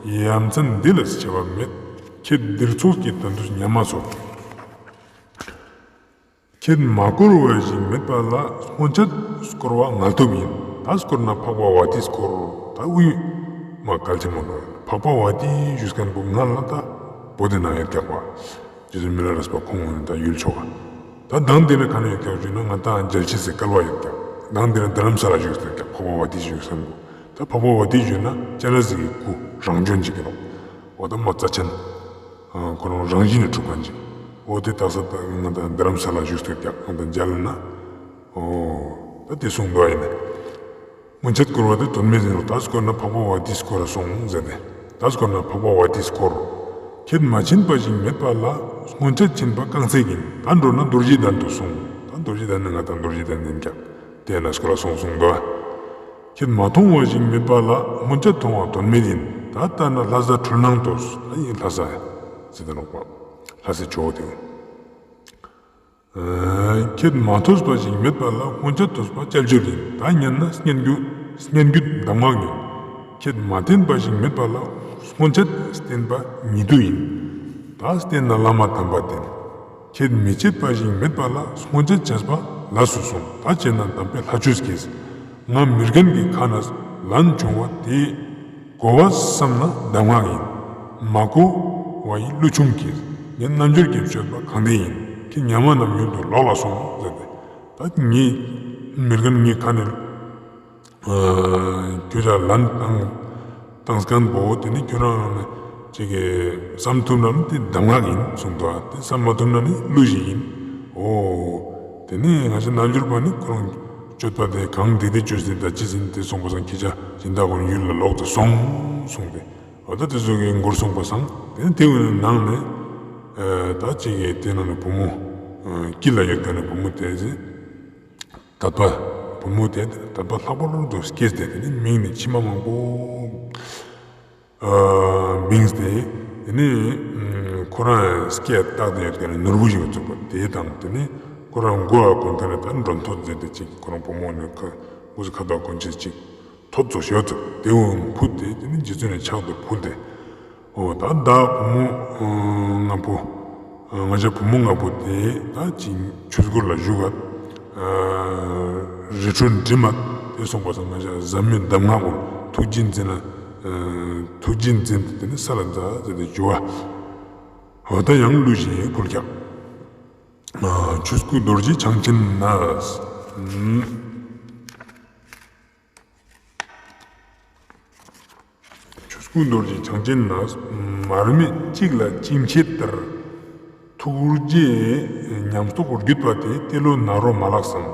ཡ་མཚན་འདི་ལས་ཆེ་བ་མེད། ཁྱེད་འདིར་ཚོགས་ཀྱི་དོན་དུ་ཉམས་མ་ཚོར། ཁྱེད་མ་བསྐོར་བ་ཞིག་མེད་པ་ལ་སྔོན་ཆད་བསྐོར་བ་ངལ་དུབ་ཡིན། ད་བསྐོར་ན་འཕགས་པ་ཝ་ཏི་བསྐོར། ད་དབུས་མ་གལ་ཆེན་མོ་ནོ། འཕགས་པ་ཝ་ཏི་ཞུས་མཁན་པོ་ང་ལ་ད་བོད་དི་ནང་ཡོད་ཀྱག་པ། རྗེ་བཙུན་མི་ལ་རས་པ་ཁོང་ད་ཡུལ་ཆོག་པ། ད་དང་དེ་ནི་ག་ནས་ཡོད་ཀྱག་ཞུས་ན་ང་ད་མཇལ་ཆེ་སི་སྐལ་བ་ཡོད་ཀྱག། དང་དེ་ནི་རྡ་རམ་ས་ལ་བཞུགས་ཏེ་ཡོད་ཀྱག་འཕགས་པ་ཝ་ཏི་ཞུས་མཁན་པོ། ད་འཕགས་པ་ཝ་ཏི་ཞུས་ན་སྤྱན་རས་གཟིགས་ཀྱི་སྐུ་རང་བྱོན་ཅིག་ཡིན་ནོག། འོ་ད་མ་རྩ་ཆེན། ཁོ་རང་རང་བཞིན་ནས་གྲུབ་མཁན་ཅིག། འོ་དེ་དག་ས་ད་ང་ད་རྡ་རམ་ས་ལ་བཞུགས་ཏེ་ཡོད་ཀྱག། ང་ད་མཇལ་ན། འོ་ད་དེ་གསུངས་འདུག་ཡིན་ནི། སྔོན་ཆད་བསྐོར་བ་དེ་དོན་མེད་ཡིན་ནོག། ད་བསྐོར་ན་འཕགས་པ་ཝ་ཏི་བསྐོར་ར་སོང་ཟེར་ཏེ། ད་བསྐོར་ན་འཕགས་པ་ཝ་ཏི་བསྐོར། ཁྱེད་མ་ཕྱིན་པ་ཞིག་མེད་པ་ལ་སྔོན་ཆད་ཕྱིན་པ་རྐང་རྩེད་ཡིན། ད་འགྲོ་ན་རྡོ་རྗེ་གདན་དུ་སོང་། ད་རྡོ་རྗེ་གདན་ནི་ང་ད་རྡོ་རྗེ་གདན་ཡིན་ཀྱག། དེ་ན་བསྐོར་ར་སོང་གསུངས་འདུག། ཁྱེད་མ་མཐོང་བ་ཞིག་མེད་པ་ལ་སྔོན་ཆད་མཐོང་བ་དོན་མེད་ཡིན། ད་ལྟ་ན་ལྷ་ས་འཕྲུལ་སྣང་དུ། ད་ཡིན་ལྷ་ས་ཟེར་ཏེ་ནོག་པ། ལྷ་སའི་ཇོ་བོ་དེ། ཁྱེད་མ་ཐོས་པ་ཞིག་མེད་པ་ལ་སྔོན་ཆད་ཐོས་པ་དཔྱད་བརྗོད་ཡིན། ད་ཉན་ན་སྙན་བརྒྱུད་སྙན་བརྒྱུད་གདམས་ངག་ཉན། ཁྱེད་མ་བསྟེན་པ་ཞིག་མེད་པ་ལ་སྔོན་ཆད་བསྟེན་པ་ཉིད་དུ་ཡིན། ད་བསྟེན་ན་བླ་མ་དམ་པ་བསྟེན། ཁྱེད་མི་བྱེད་པ་ཞིག་མེད་པ་ལ་སྔོན་ཆད་བྱས་པ་ལས་སུ་སོང་། ད་བྱས་ན་དམ་པའི་ལྷ་ཆོས་ཀྱིས། ང་མི་རྒན་གྱི་ཁ་ནས་ལན་བྱུང་བ་དེ་གོ་བ་བསམ་ན་གདམས་ངག་ཡིན། མ་གོ་བ་ཡི་གླུ་ཆུང་གིས། ངའི་རྣལ་འབྱོར་གྱི་སྤྱོད་པ་གང་བདེ་ཡིན། ཁྱེད་ཉམས་པ་རྣམས་ཡུལ་དུ་ལོག་ལ་སོང་ཟེར་ཏེ། ད་ངའི་མི་རྒན་ངའི་ཁ་ནས་ཁྱོད་ཅག་ལན་བཏང་བཏང་མཁན་པོ་དེ་ནི་ཁྱོད་རང་ཅིག་གི་བསམ་ཐུབ་ན་ནི་དེ་གདམས་ངག་ཡིན་གསུངས་འདུག། དེ་བསམ་མ་ཐུབ་ན་ནི་གླུ་ཞིག་ཡིན། འོ་དེ་ནི་ང་ཅག་རྣལ་འབྱོར་པ་ནི་ཁོ་རང་སྤྱོད་པ་དེ་གང་བདེ་བདེ་བཅོས་ཏེ་ད་ཅི་ཟིན་དེ་སོང་པ་སང་ཁྱེད་ཅག་སྦྱིན་བདག་ཁོ་ཡུལ་ལ་ལོག་སྟེ་སོང་གསུངས་ཏེ། འོ་ད་དེ་ཟུག་གི་མགུར་གསུངས་པ་སང་། དེ་ནས་དེ་ནང་ནས་ད་ཅིག་གི་དེ་ནང་ནས་བུ་མོ་དཀྱིལ་ལ་ཡོད་མཁན་ནི་བུ་མོ་དེ་ཟེར། དད་པ། བུ་མོ་དེ་དད་པ་ལྷག་པར་དུ་སྐྱེས་ཏེ། དེ་ནས་མིང་ནི་མཆི་མ་མང་པོ་བིངས་ཏེ། དེ་ནས་ཁོ་རང་སྐེ་བཏགས་ཏེ་ཡོད་མཁན་ནོར་བུ་ཞིག་ཡོད་ཚུགས་པ་དེ་དང་། དེ་ནས་ཁོ་རང་མགོ་ཨ་གོན་ཐ་ནས་ད་མགྲོན་ཐོད་ཟེར་ཏེ་ཅིག་ཁོ་རང་བུ་མོ་ནི་ཁ་མགོ་ཁ་དོག་གོན་ཆས་ཅིག་ཐོད་ཚོགས་ཡོད་ཚུགས། དེ་འོ་ཕུད་དེ་དེ་ནས་རྗེ་བཙུན་ནི་ཕྱག་ཏུ་ཕུལ་ཏེ། འོ་ད་ད་བུ་མོ་ང་བོ་ང་ཞ་བུ་མོ་ང་བོ་དེ་ད་ཅིག་ཆོས་སྒོ་ལ་བཞུགས་ག་རི་ཁྲོད་འགྲིམ་མ་དེ་སོང་པ་སང་ང་ཞ་བཟའ་མི་གདམས་ངག་གུན་ཐུགས་རྗེ་འཛིན་ན་ཐུགས་རྗེ་འཛིན་ཏེ་དེ་ནས་ས་ལ་འཛག་ཟེར་ཏེ་འཇུ་བ། འོ་ད་ཡང་གླུ་ཞིག་ཕུལ་ཀྱག། ཆོས་སྐུ་རྡོ་རྗེ་འཆང་ཆེན་ན། ཆོས་སྐུ་རྡོ་རྗེ་འཆང་ཆེན་ན། མར་མེ་གཅིག་ལ་བཅིངས་ཆེད་ལྟར། ཐུགས་རྗེ་ཉམས་རྟོགས་བརྒྱུད་པ་དེ། ཏེ་ལོ་ནཱ་རོ་མ་ལགས་སམ།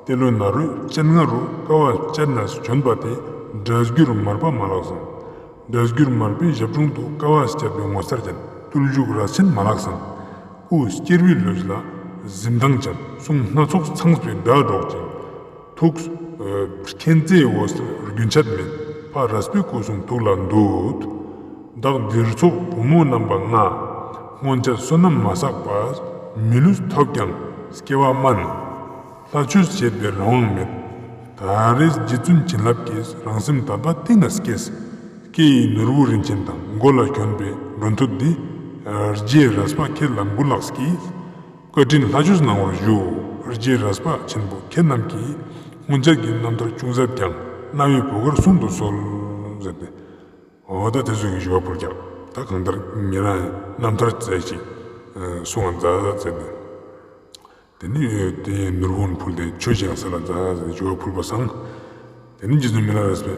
ཏེ་ལོ་ནཱ་རོའི་སྤྱན་སྔ་རུ་དཀའ་བ་སྤྱད་ནས་བྱོན་པ་དེ། སྒྲ་བསྒྱུར་མར་པ་མ་ལགས་སམ། སྒྲ་བསྒྱུར་མར་པའི་ཞབས་དྲུང་དུ་དཀའ་བ་སྤྱད་པའི་ངོ་མཚར་ཅན་བརྟུལ་ཞུགས་རས་ཆེན་མ་ལགས་སམ། སྐུ་སྐྱེར་པའི་ལུས་ལ་གཟི་མདངས་ཅན། གསུང་སྣ་ཚོགས་ཚངས་པའི་སྒྲ་སྒྲོག་ཅིང་། ཐུགས་མཁྱེན་བརྩེའི་འོད་ཟེར་རྒྱུན་ཆད་མེད། ཕ་རས་པའི་སྐུ་གསུང་ཐུགས་ལ་འདུད། བདག་འདིར་ཚོགས་བུ་མོ་རྣམ་པ་ལྔ། སྔོན་ཆད་བསོད་ནམས་མ་བསགས་པས། མི་ལུས་ཐོབ་ཀྱང་སྐྱེ་བ་དམན། ལྷ་ཆོས་བྱེད་པའི་རང་དབང་མེད། ད་རེས་རྗེ་བཙུན་བྱིན་རླབས་ཀྱིས། རང་སེམས་དད་པ་གཏིང་ནས་སྐྱེས། སྐྱེ་ཡི་ནོར་བུ་རིན་ཆེན་དང་། མགོ་ལ་གྱོན་པའི་མགྲོན་ཐོད་འདི། རྗེ་རས་པ་ཁྱེད་ལ་འབུལ་ལགས་ཀྱིས། བཀའ་དྲིན་ལྷ་ཆོས་གནང་བར་ཞུ། རྗེ་རས་པ་ཆེན་པོ་ཁྱེད་རྣམས་ཀྱིས། སྔོན་ཆད་ཀྱི་རྣམ་ཐར་ཅུང་ཟད་ཀྱང་། རྣ་བའི་བུ་གར་གསུང་དུ་གསོལ་ཟེར་ཏེ། འོ་ད་དེ་ཚོ་གི་ཞུ་བ་ཕུལ་ཀྱག། ད་གང་ལྟར་ཉེ་རང་རྣམ་ཐར་ཙམ་ཞིག་གསུང་བ་མཛད་ཟེར་ཏེ། དེ་ནས་དེ་ནོར་བུ་ཕུལ་ཏེ་ཆོས་ཤིག་ས་ལ་མཛད་ཟེར་ཞུ་བ་ཕུལ་བ་སང་། དེ་ནས་རྗེ་བཙུན་མི་ལ་རས་པས་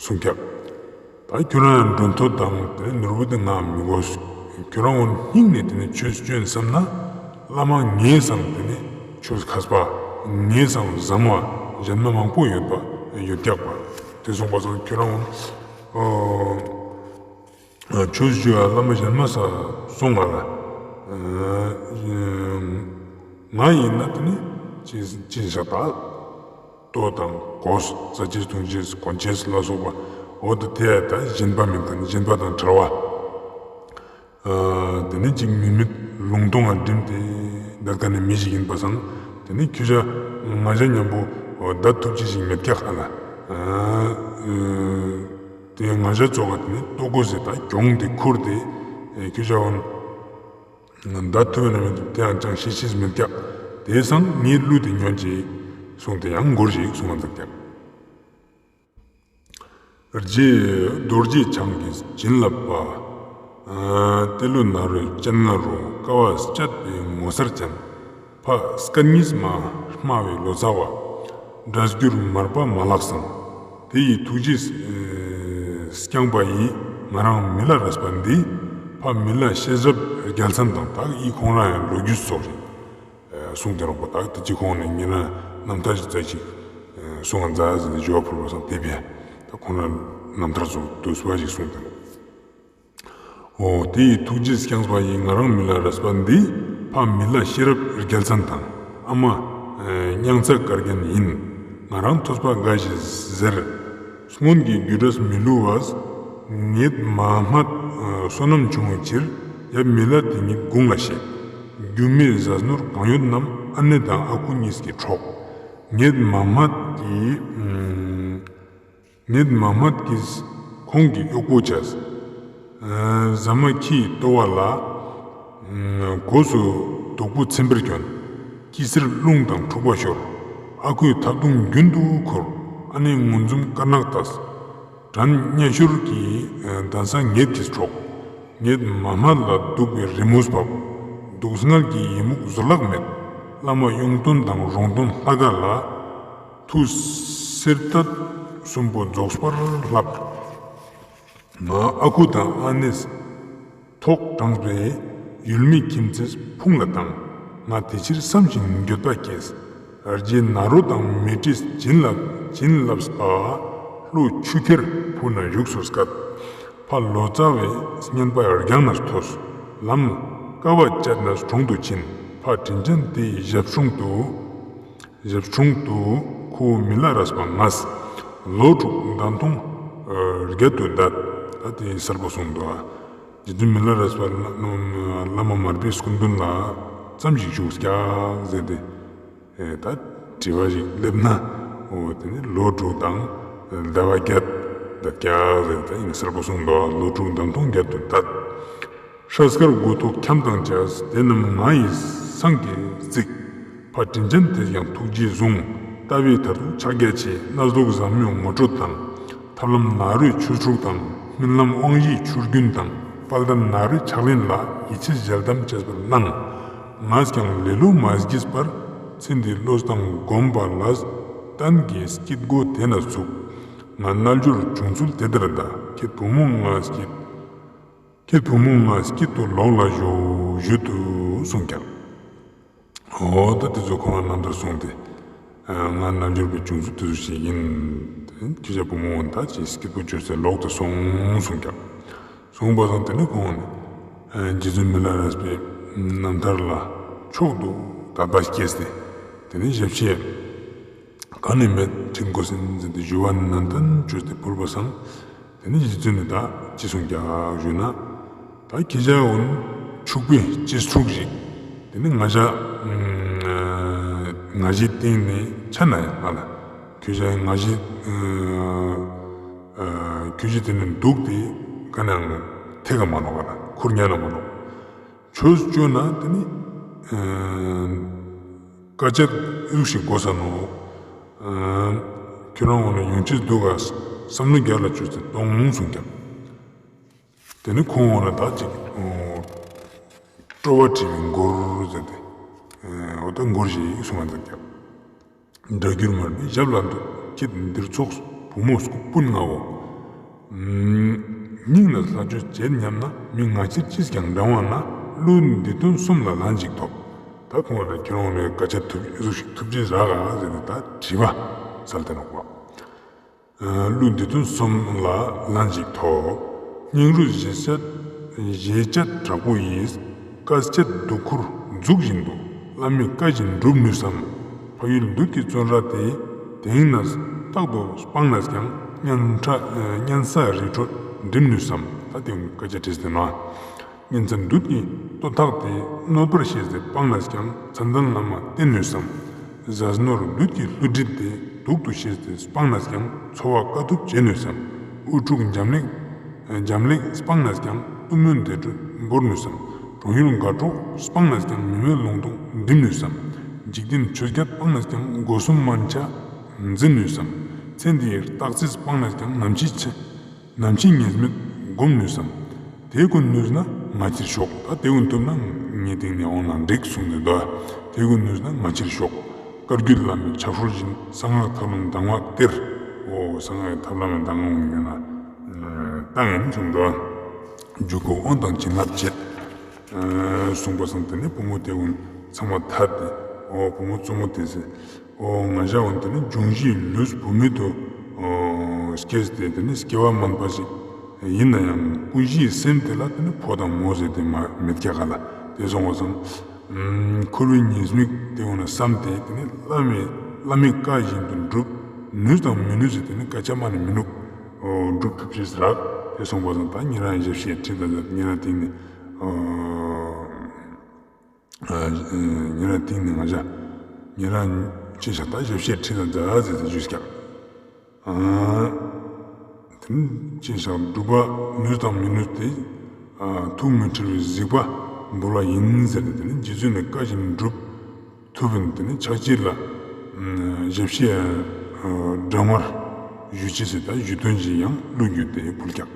གསུངས་ཀྱག། ད་ཁྱོད་རང་མགྲོན་ཐོད་དང་དེ་ནོར་བུ་དེ་ང་མི་དགོས། ཁྱོད་རང་འོ་སྙིང་ནས་དེ་ནས་ཆོས་སྐྱོན་བསམ་ན། བླ་མ་ངའི་སང་དེ་ནས་ཆོས་མཁས་པ། ངའི་སང་བཟང་བ་གཞན་མ་མང་པོ་ཡོད་པ་ཡོད་ཀྱག་པ། དེ་སོང་པ་སང་ཁྱོད་རང་འོ་ཆོས་ཞུ་བ་བླ་མ་གཞན་མ་ས་སོང་ང་ལ། ང་ཡིན་ན་དེ་ནི་ཅི་ཅི་ཞག་ད་ལྟོ་དང་གོས། ཟ་ཆས་འཐུང་ཆས་གོན་ཆས་ལ་སོགས་པ། འོ་དེ་དེ་ད་སྦྱིན་པ་མིན་དང་སྦྱིན་པ་དང་བྲལ་བ། དེ་ནི་ཅིག་མི་མེད་ལུང་སྟོང་ང་འགྲིམ་སྟེ་བསྡད་མཁན་ནི་མི་ཞིག་ཡིན་པ་སང་། དེ་ནི་ཁྱོད་ཅག་ང་ཅག་མཉམ་པོ་བསྡད་ཐུབ་ཅེས་ཞིག་མེད་ཀྱག་ཨ་ལ། དེ་ང་ཅག་ཙོགས་ཀ་དེ་ནི་ལྟོ་གོས་ཟེར་ད་གྱོང་དེ་ཁུར་ཏེ་ཁྱོད་ཅག་འོ་བསྡད་ཐུབ་ན་མི་ཐུབ་དེའང་ཅང་ཤེས་ཤེས་མེད་ཀྱག། དེ་སང་ངའི་གླུ་དེ་ཉོན་ཅིག་གསུངས་ཏེ་ཡང་མགུར་ཞིག་གསུངས་པ་མཛད་ཀྱག། རྗེ་རྡོ་རྗེ་འཆང་གིས་བྱིན་བརླབས་པ། ཏེ་ལོ་ནཱ་རོའི་སྤྱན་སྔ་རུ། དཀའ་བ་སྤྱད་པའི་ངོ་མཚར་ཅན། ཕ་སྐད་གཉིས་མ་སྨྲ་བའི་ལོ་ཙཱ་བ། སྒྲ་བསྒྱུར་མར་པ་མ་ལགས་སམ། དེ་ཡི་ཐུགས་རྗེས་བསྐྱངས་པ་ཡིས། ང་རང་མི་ལ་རས་པ་འདི། ཕ་མི་ལ་ཤེས་རབ་རྒྱལ་མཚན་དང་། ད་ཡི་ཁོང་རང་ཡང་ལོ་རྒྱུས་སོགས་རེད། གསུངས་ཏེ་རོགས་པ་དག་དེ་ཅི་ཁོང་ནས་ཉེ་རང་རྣམ་ཐར་ཞིག་ཙམ་ཞིག་གསུང་བ་མཛད་ཟེར་ཏེ་ཞུ་བ་ཕུལ་བ་སང་དེ་བས་ད་ཁོང་རང་རྣམ་ཐར་ཚོ་དུས་སུ་བ་ཞིག་གསུངས་ཏེ། འོ་དེ་ཡི་ཐུགས་རྗེས་བསྐྱངས་པ་ཡིས། ང་རང་མི་ལ་རས་པ་འདི། ཕ་མི་ལ་ཤེས་རབ་རྒྱལ་མཚན་དང་། ཨ་མ་མྱང་ཚ་དཀར་རྒྱན་ཡིན། ང་རང་ཐོས་པ་དགའ་ཞེས་ཟེར། སྔོན་གྱི་རྒྱུ་འབྲས་མི་བསླུ་བས། ངེད་མ་སྨད་བསོད་ནམས་ཆུང་ངུའི་ཕྱིར། ཡབ་མི་ལ་དེ་ཉིད་དགུང་ལ་གཤེགས། རྒྱུ་མེད་ཟས་ནོར་གང་ཡོད་རྣམས། ཨ་ནེ་དང་ཨ་ཁུ་གཉིས་ཀྱིས་འཕྲོག། ངེད་མ་སྨད་ཀྱིས་ངེད་མ་སྨད་ཀྱིས་ཁོང་གི་གཡོག་པོ་བྱས། ཟ་མ་ཁྱིའི་ལྟོ་བ་ལ། གོས་སུ་དུག་པོ་ཚིམ་པར་གྱོན། སྐྱི་སེར་རླུང་དང་འཁྲུག་པ་ཤོར། ཨ་ཁུའི་ཐབ་གདུང་རྒྱུན་དུ་འཁོར། ཨ་ནེ་ངུ་འཛུམ་དཀར་ནག་ལྟས། དྲན་སྙན་ཤོར་གྱིས་གདན་ས་ངེད་ཀྱིས་འཕྲོག། ངེད་མ་སྨད་ལ་སྡུག་པའི་རི་མོས་བབས། སྡུག་བསྔལ་གྱི་ཡི་མུག་བཟོད་གླགས་མེད། བླ་མ་གཡུང་སྟོན་དང་རོང་སྟོན་ལྷ་དགའ་ལ། ཐུགས་སེར་ཐད་གསུམ་པོ་རྫོགས་པར་བསླབས། ང་ཨ་ཁུ་དང་ཨ་ནེས་ཐོག་དྲངས་པའི་ཡུལ་མི་ཁྱིམ་མཚེས་ཕུང་ལ་བཏང་། ང་དེ་ཕྱིར་བསམ་ཞིང་འགྱོད་པ་སྐྱེས། རྗེ་ནཱ་རོ་དང་མཻ་ཏྲིས་བྱིན་རླབས་བྱིན་རླབས་པ། ཀླུ་ཆུ་ཁྱེར་ཕུ་ན་བཞུགས་སོ་སྐད། ཕ་ལོ་ཙཱ་བའི་བསྙེན་པ་རྒྱང་ནས་མཐོས། ལམ་དཀའ་བ་སྤྱད་ནས་གྲོང་དུ་ཕྱིན། ཕ་དྲིན་ཅན་དེའི་ཞབས་དྲུང་དུ། ཞབས་དྲུང་དུ་ཁོ་མི་ལ་རས་པ་ངས། ལོ་དྲུག་འདམ་ཐོང་བརྒྱད་དུ་བསྡད། ད་དེ་གསལ་པོ་གསུངས་འདུག་ཨ། རྗེ་བཙུན་མི་ལ་རས་པ་བླ་མ་མར་པའི་སྐུ་མདུན་ལ་ཙམ་ཞིག་བཞུགས་སྐྱག་ཟེར་ཏེ། ཨེ་ད་དྲི་བ་ཞིག་སླེབས་ན། འོ་དེ་ནི་ལོ་དྲུག་དང་ཟླ་བ་བརྒྱད་བསྡད་སྐྱག་ཟེར་ཏེ་ཡིན་གསལ་པོ་གསུངས་འདུག་ལོ་དྲུག་འདམ་ཐོང་བརྒྱད་དུ་བསྡད། སྲས་དཀར་མགོ་ཐོག་ཁྱམས་དང་བཅས། དེ་རྣམས་ང་ཡི་སང་གིས་བརྩིགས། ཕ་དྲིན་ཅན་དེས་ཀྱང་ཐུགས་རྗེས་བཟུང་། ལྟ་བའི་མཐར་ཐུག་ཕྱག་རྒྱ་ཆེ། སྣ་ཚོགས་ཟབ་མོའི་ངོ་སྤྲོད་དང་། ཐབས་ལམ་ནཱ་རོའི་ཆོས་དྲུག་དང་། སྨིན་ལམ་དབང་བཞིའི་ཆོས་རྒྱུན་དང་། དཔལ་ལྡན་ནཱ་རོའི་ཕྱག་ལེན་ལ་ཡིད་ཆེས་ཞལ་གདམས་བྱས་པར་གནང་། ངས་ཀྱང་ལེ་ལོ་མ་བགྱིས་པར། ཚེ་འདིའི་བློས་བཏང་སྒོམ་པ་ལ། གཏན་གྱི་སྐྱིད་སྒོ་དེ་ན་ཚུགས། ང་རྣལ་འབྱོར་བྱུང་ཚུལ་དེ་ལྟར་གདའ། ཁྱེད་བུ་མོ་ང་སྐྱིད། ཁྱེད་བུ་མོ་ང་སྐྱིད་དུ་ལོག་ལ་ཞུ་ཞུ་དུ་གསུངས་ཀྱང་། འོ་ད་དེ་ཚོ་ཁོང་ལ་རྣམ་ཐར་གསུངས་ཏེ། ང་རྣལ་འབྱོར་པའི་བྱུང་ཚུལ་དེ་ཚོ་ཞིག་ཡིན། ཁྱེད་ཅག་བུ་མོ་འོན་ད་ཅི་སྐྱིད་པོ་བྱོས་ཟེར་ལོག་ཏུ་སོང་གསུངས་ཀྱང་། གསུངས་པ་སང་དེ་ནས་ཁོང་ནི། རྗེ་བཙུན་མི་ལ་རས་པའི་རྣམ་ཐར་ལ་མཆོག་ཏུ་དད་པ་སྐྱེས་ཏེ། དེ་ནས་ཞབས་ཕྱི། ག་ནས་མེད་ཁྲིད་དགོས་ཟིན་ཟེར་ཏེ་ཞུ་བ་ནན་ཏན་བཅོས་ཏེ་ཕུལ་བ་སང་། དེ་ནས་རྗེ་བཙུན་ནི་ད་ཅི་གསུངས་ཀྱག་ཞུས་ན། ད་ཁྱེད་ཅག་འོན་ཕྱུག་པོའི་གཅེས་ཕྲུག་ཞིག་དེ་ནས་ང་ཞ་ང་ཞའི་སྟེང་ནས་ཆ་ན་ཡང་ང་ལ་ཁྱོད་ཅག་ང་ཞའི་ཁྱོད་ཅག་དེ་ནས་འདུག་སྟེ་ག་ནས་ཡང་ཐེག་ག་མ་ནོག་ག་ལ་ཁུར་ཉན་ན་མ་ནོག་ཆོས་བཅོས་ན་དེ་ནི་དཀའ་སྤྱད་ཨི་ཟུག་ཞིག་དགོས་ས་ནོག་ཁྱོད་རང་འོ་ན་ཡོང་ཅེས་འདུག་ག་བསམ་བློ་རྒྱ་ལ་བཅོས་ཏེ་གཏོང་གསུངས་ཀྱང་། དེ་ནི་ཁོང་འོ་ན་ད་ཅིག་སྤྲོ་བ་བྲིས་པའི་མགུར་ཟེར་ཏེ་འོ་ད་མགུར་ཞིག་གསུངས་པ་འདུག་ཀྱང་། སྒྲ་བསྒྱུར་མར་པའི་ཞབས་ལ་འདུད། ཁྱེད་འདིར་ཚོགས་བུ་མོ་སྤུན་ལྔའོ། སྙིང་ལ་ལྷ་ཆོས་བྱེད་སྙམ་ན། མི་ང་ཕྱིར་ཅིས་ཀྱང་འབྲང་བ་ན། གླུ་འདི་དོན་གསུམ་ལ་ལན་ཅིག་ཐོབ། ད་ཁོང་ལ་ཁྱེད་རང་ལ་སྐད་ཆ་ཐུབ་ཟུག་ཞིག་ཐུབ་ཅེས་རག་ག་ཟེར་ཏེ་ད་དྲི་བ་སལ་ཏེ་ནོག་པ། གླུ་འདི་དོན་གསུམ་ལ་ལན་ཅིག་ཐོབ། སྙིང་རུས་བཞེས་སྤྱད་བཞེས་སྤྱད་དྲག་པོ་ཡིས། དཀའ་སྤྱད་སྡུག་ཁུར་མཛུག་བཞིན་དུ། བླ་མའི་བཀའ་བཞིན་སྒྲུབ་ནུས་སམ། ཕ་ཡུལ་བདུད་ཀྱི་བཙོན་ར་དེ། དེང་ནས་རྟག་ཏུ་སྤངས་ནས་ཀྱང་། གཉན་ཁྲ་གཉན་ས་རི་ཁྲོད་འགྲིམ་ནུས་སམ། ད་དེ་སྐད་ཆ་དྲིས་ཏེ་ན། གཉན་ཚ་བདུད་ཀྱི་གཏོར་ཐག་དེ། གནོད་པར་ཤེས་ཏེ་སྤངས་ནས་ཀྱང་། མཚན་ལྡན་བླ་མ་བསྟེན་ནུས་སམ། ཟས་ནོར་བདུད་ཀྱི་བསླུ་བྲིད་དེ། སྡུག་ཏུ་ཤེས་ཏེ་སྤངས་ནས་ཀྱང་། འཚོ་བ་དཀའ་ཐུབ་བྱེད་ནུས་སམ། དབུ་ཕྲུག་འབྱམས་ཀླས་འབྱམས་ཀླས་སྤངས་ནས་ཀྱང་། བཙུན་མོའི་བདེ་དྲོད་བོར་ནུས་སམ། གྲོང་ཡུལ་དགའ་གྲོགས་སྤངས་ནས་ཀྱང་། མི་མེད་ལུང་སྟོང་འགྲིམ་ནུས་སམ། འཇིག་རྟེན་ཆོས་བརྒྱད་སྤངས་ནས་ཀྱང་། སྒོ་གསུམ་མན་ཆད་འཛིན་ནུས་སམ། ཚེ་འདིའི་རྟག་རྩིས་སྤངས་ནས་ཀྱང་། ནམ་འཆི་ཆེ་ནམ་འཆི་ཉེས་མེད་སྒོམ་ནུས་སམ། དེ་ཀུན་ནུས་ན་ང་ཕྱིར་ཤོག་ད་དེ་ཀུན་ཐུབ་ན་ངའི་སྟེང་ནས་འོང་ན་འགྲིག་གསུངས་ཏེ་འདུག་དེ་ཀུན་ནུས་ན་ང་ཕྱིར་ཤོག་བཀའ་བརྒྱུད་བླ་མའི་ཕྱག་སྲོལ་བཞིན། གསང་སྔགས་ཐབས་ལམ་གདམས་ངག་སྟེར། འོ་གསང་སྔགས་ཐབས་ལམ་གདམས་ངག་ཡོད་ན་བཏང་ཡིན་གསུངས་འདུག་འཇུག་སྒོ་དབང་དང་བྱིན་རླབས་བྱེད། གསུངས་པ་སང་དེ་ནས་བུ་མོ་དེ་ཀུན་ཚང་མ་ཐད་དེ། འོ་བུ་མོ་བཙུན་མོ་དེ་ཟེར། འོ་ང་ཞ་འོ་དེ་ནི་འབྱུང་བཞིའི་ལུས་བུད་མེད་དུ་སྐྱེས་ཏེ་དེ་ནི་སྐྱེ་བ་དམན་པ་ཞིག་ཡིན་ན་ཡང་ཀུན་གཞིའི་སེམས་དེ་ལ་དེ་ནི་ཕོ་དང་མོ་ཟེར་དེ་མ་མེད་ཀྱག་ག་ལ། དེ་སོང་བ་སང་འཁོར་བའི་ཉེས་དམིགས་དེ་འོ་ན་བསམ་སྟེ་དེ་ནི་བླ་མའི་བླ་མའི་བཀའ་བཞིན་དུ་སྒྲུབ་ནུས་དང་མི་ནུས་ཟེར་དེ་ནི་སྐད་ཆ་མ་ནི་མི་ནུག་སྒྲུབ་ཐུབ་ཅེས་རག་དེ་སོང་བ་སང་ད་ཉེ་རང་ཞབས་ཕྱི་ཁྲིད་ད་ཉེ་རང་སྟེང་ནས། ཉེ་རང་སྟེང་ནས་ང་ཞ་ཉེ་རང་ཅི་ཞག་ད་ཞབས་ཕྱི་ཁྲིད་ན་མཛད་ཟེར་ཏེ་ཞུས་ཀྱང་། དེ་ནི་ཅི་ཞག་སྒྲུབ་པ་ནུས་དང་མི་ནུས་དེ་ཐུགས་མི་འཁྲུལ་བའི་གཟིགས་པ་འབུལ་བ་ཡིན་ཟེར་ཏེ་དེ་ནི་རྗེ་བཙུན་ནི་བཀའ་བཞིན་སྒྲུབ་ཐུབ་པིན། དེ་ནི་ཕྱག་ཕྱི་ལ་ཞབས་ཕྱི་འབྲང་བར་ཞུ་ཅེས་ཟེར་ད་ཞུ་དོན་ཞིག་ཡང་གླུ་བརྒྱུད་དེ་ཕུལ་ཀྱང་།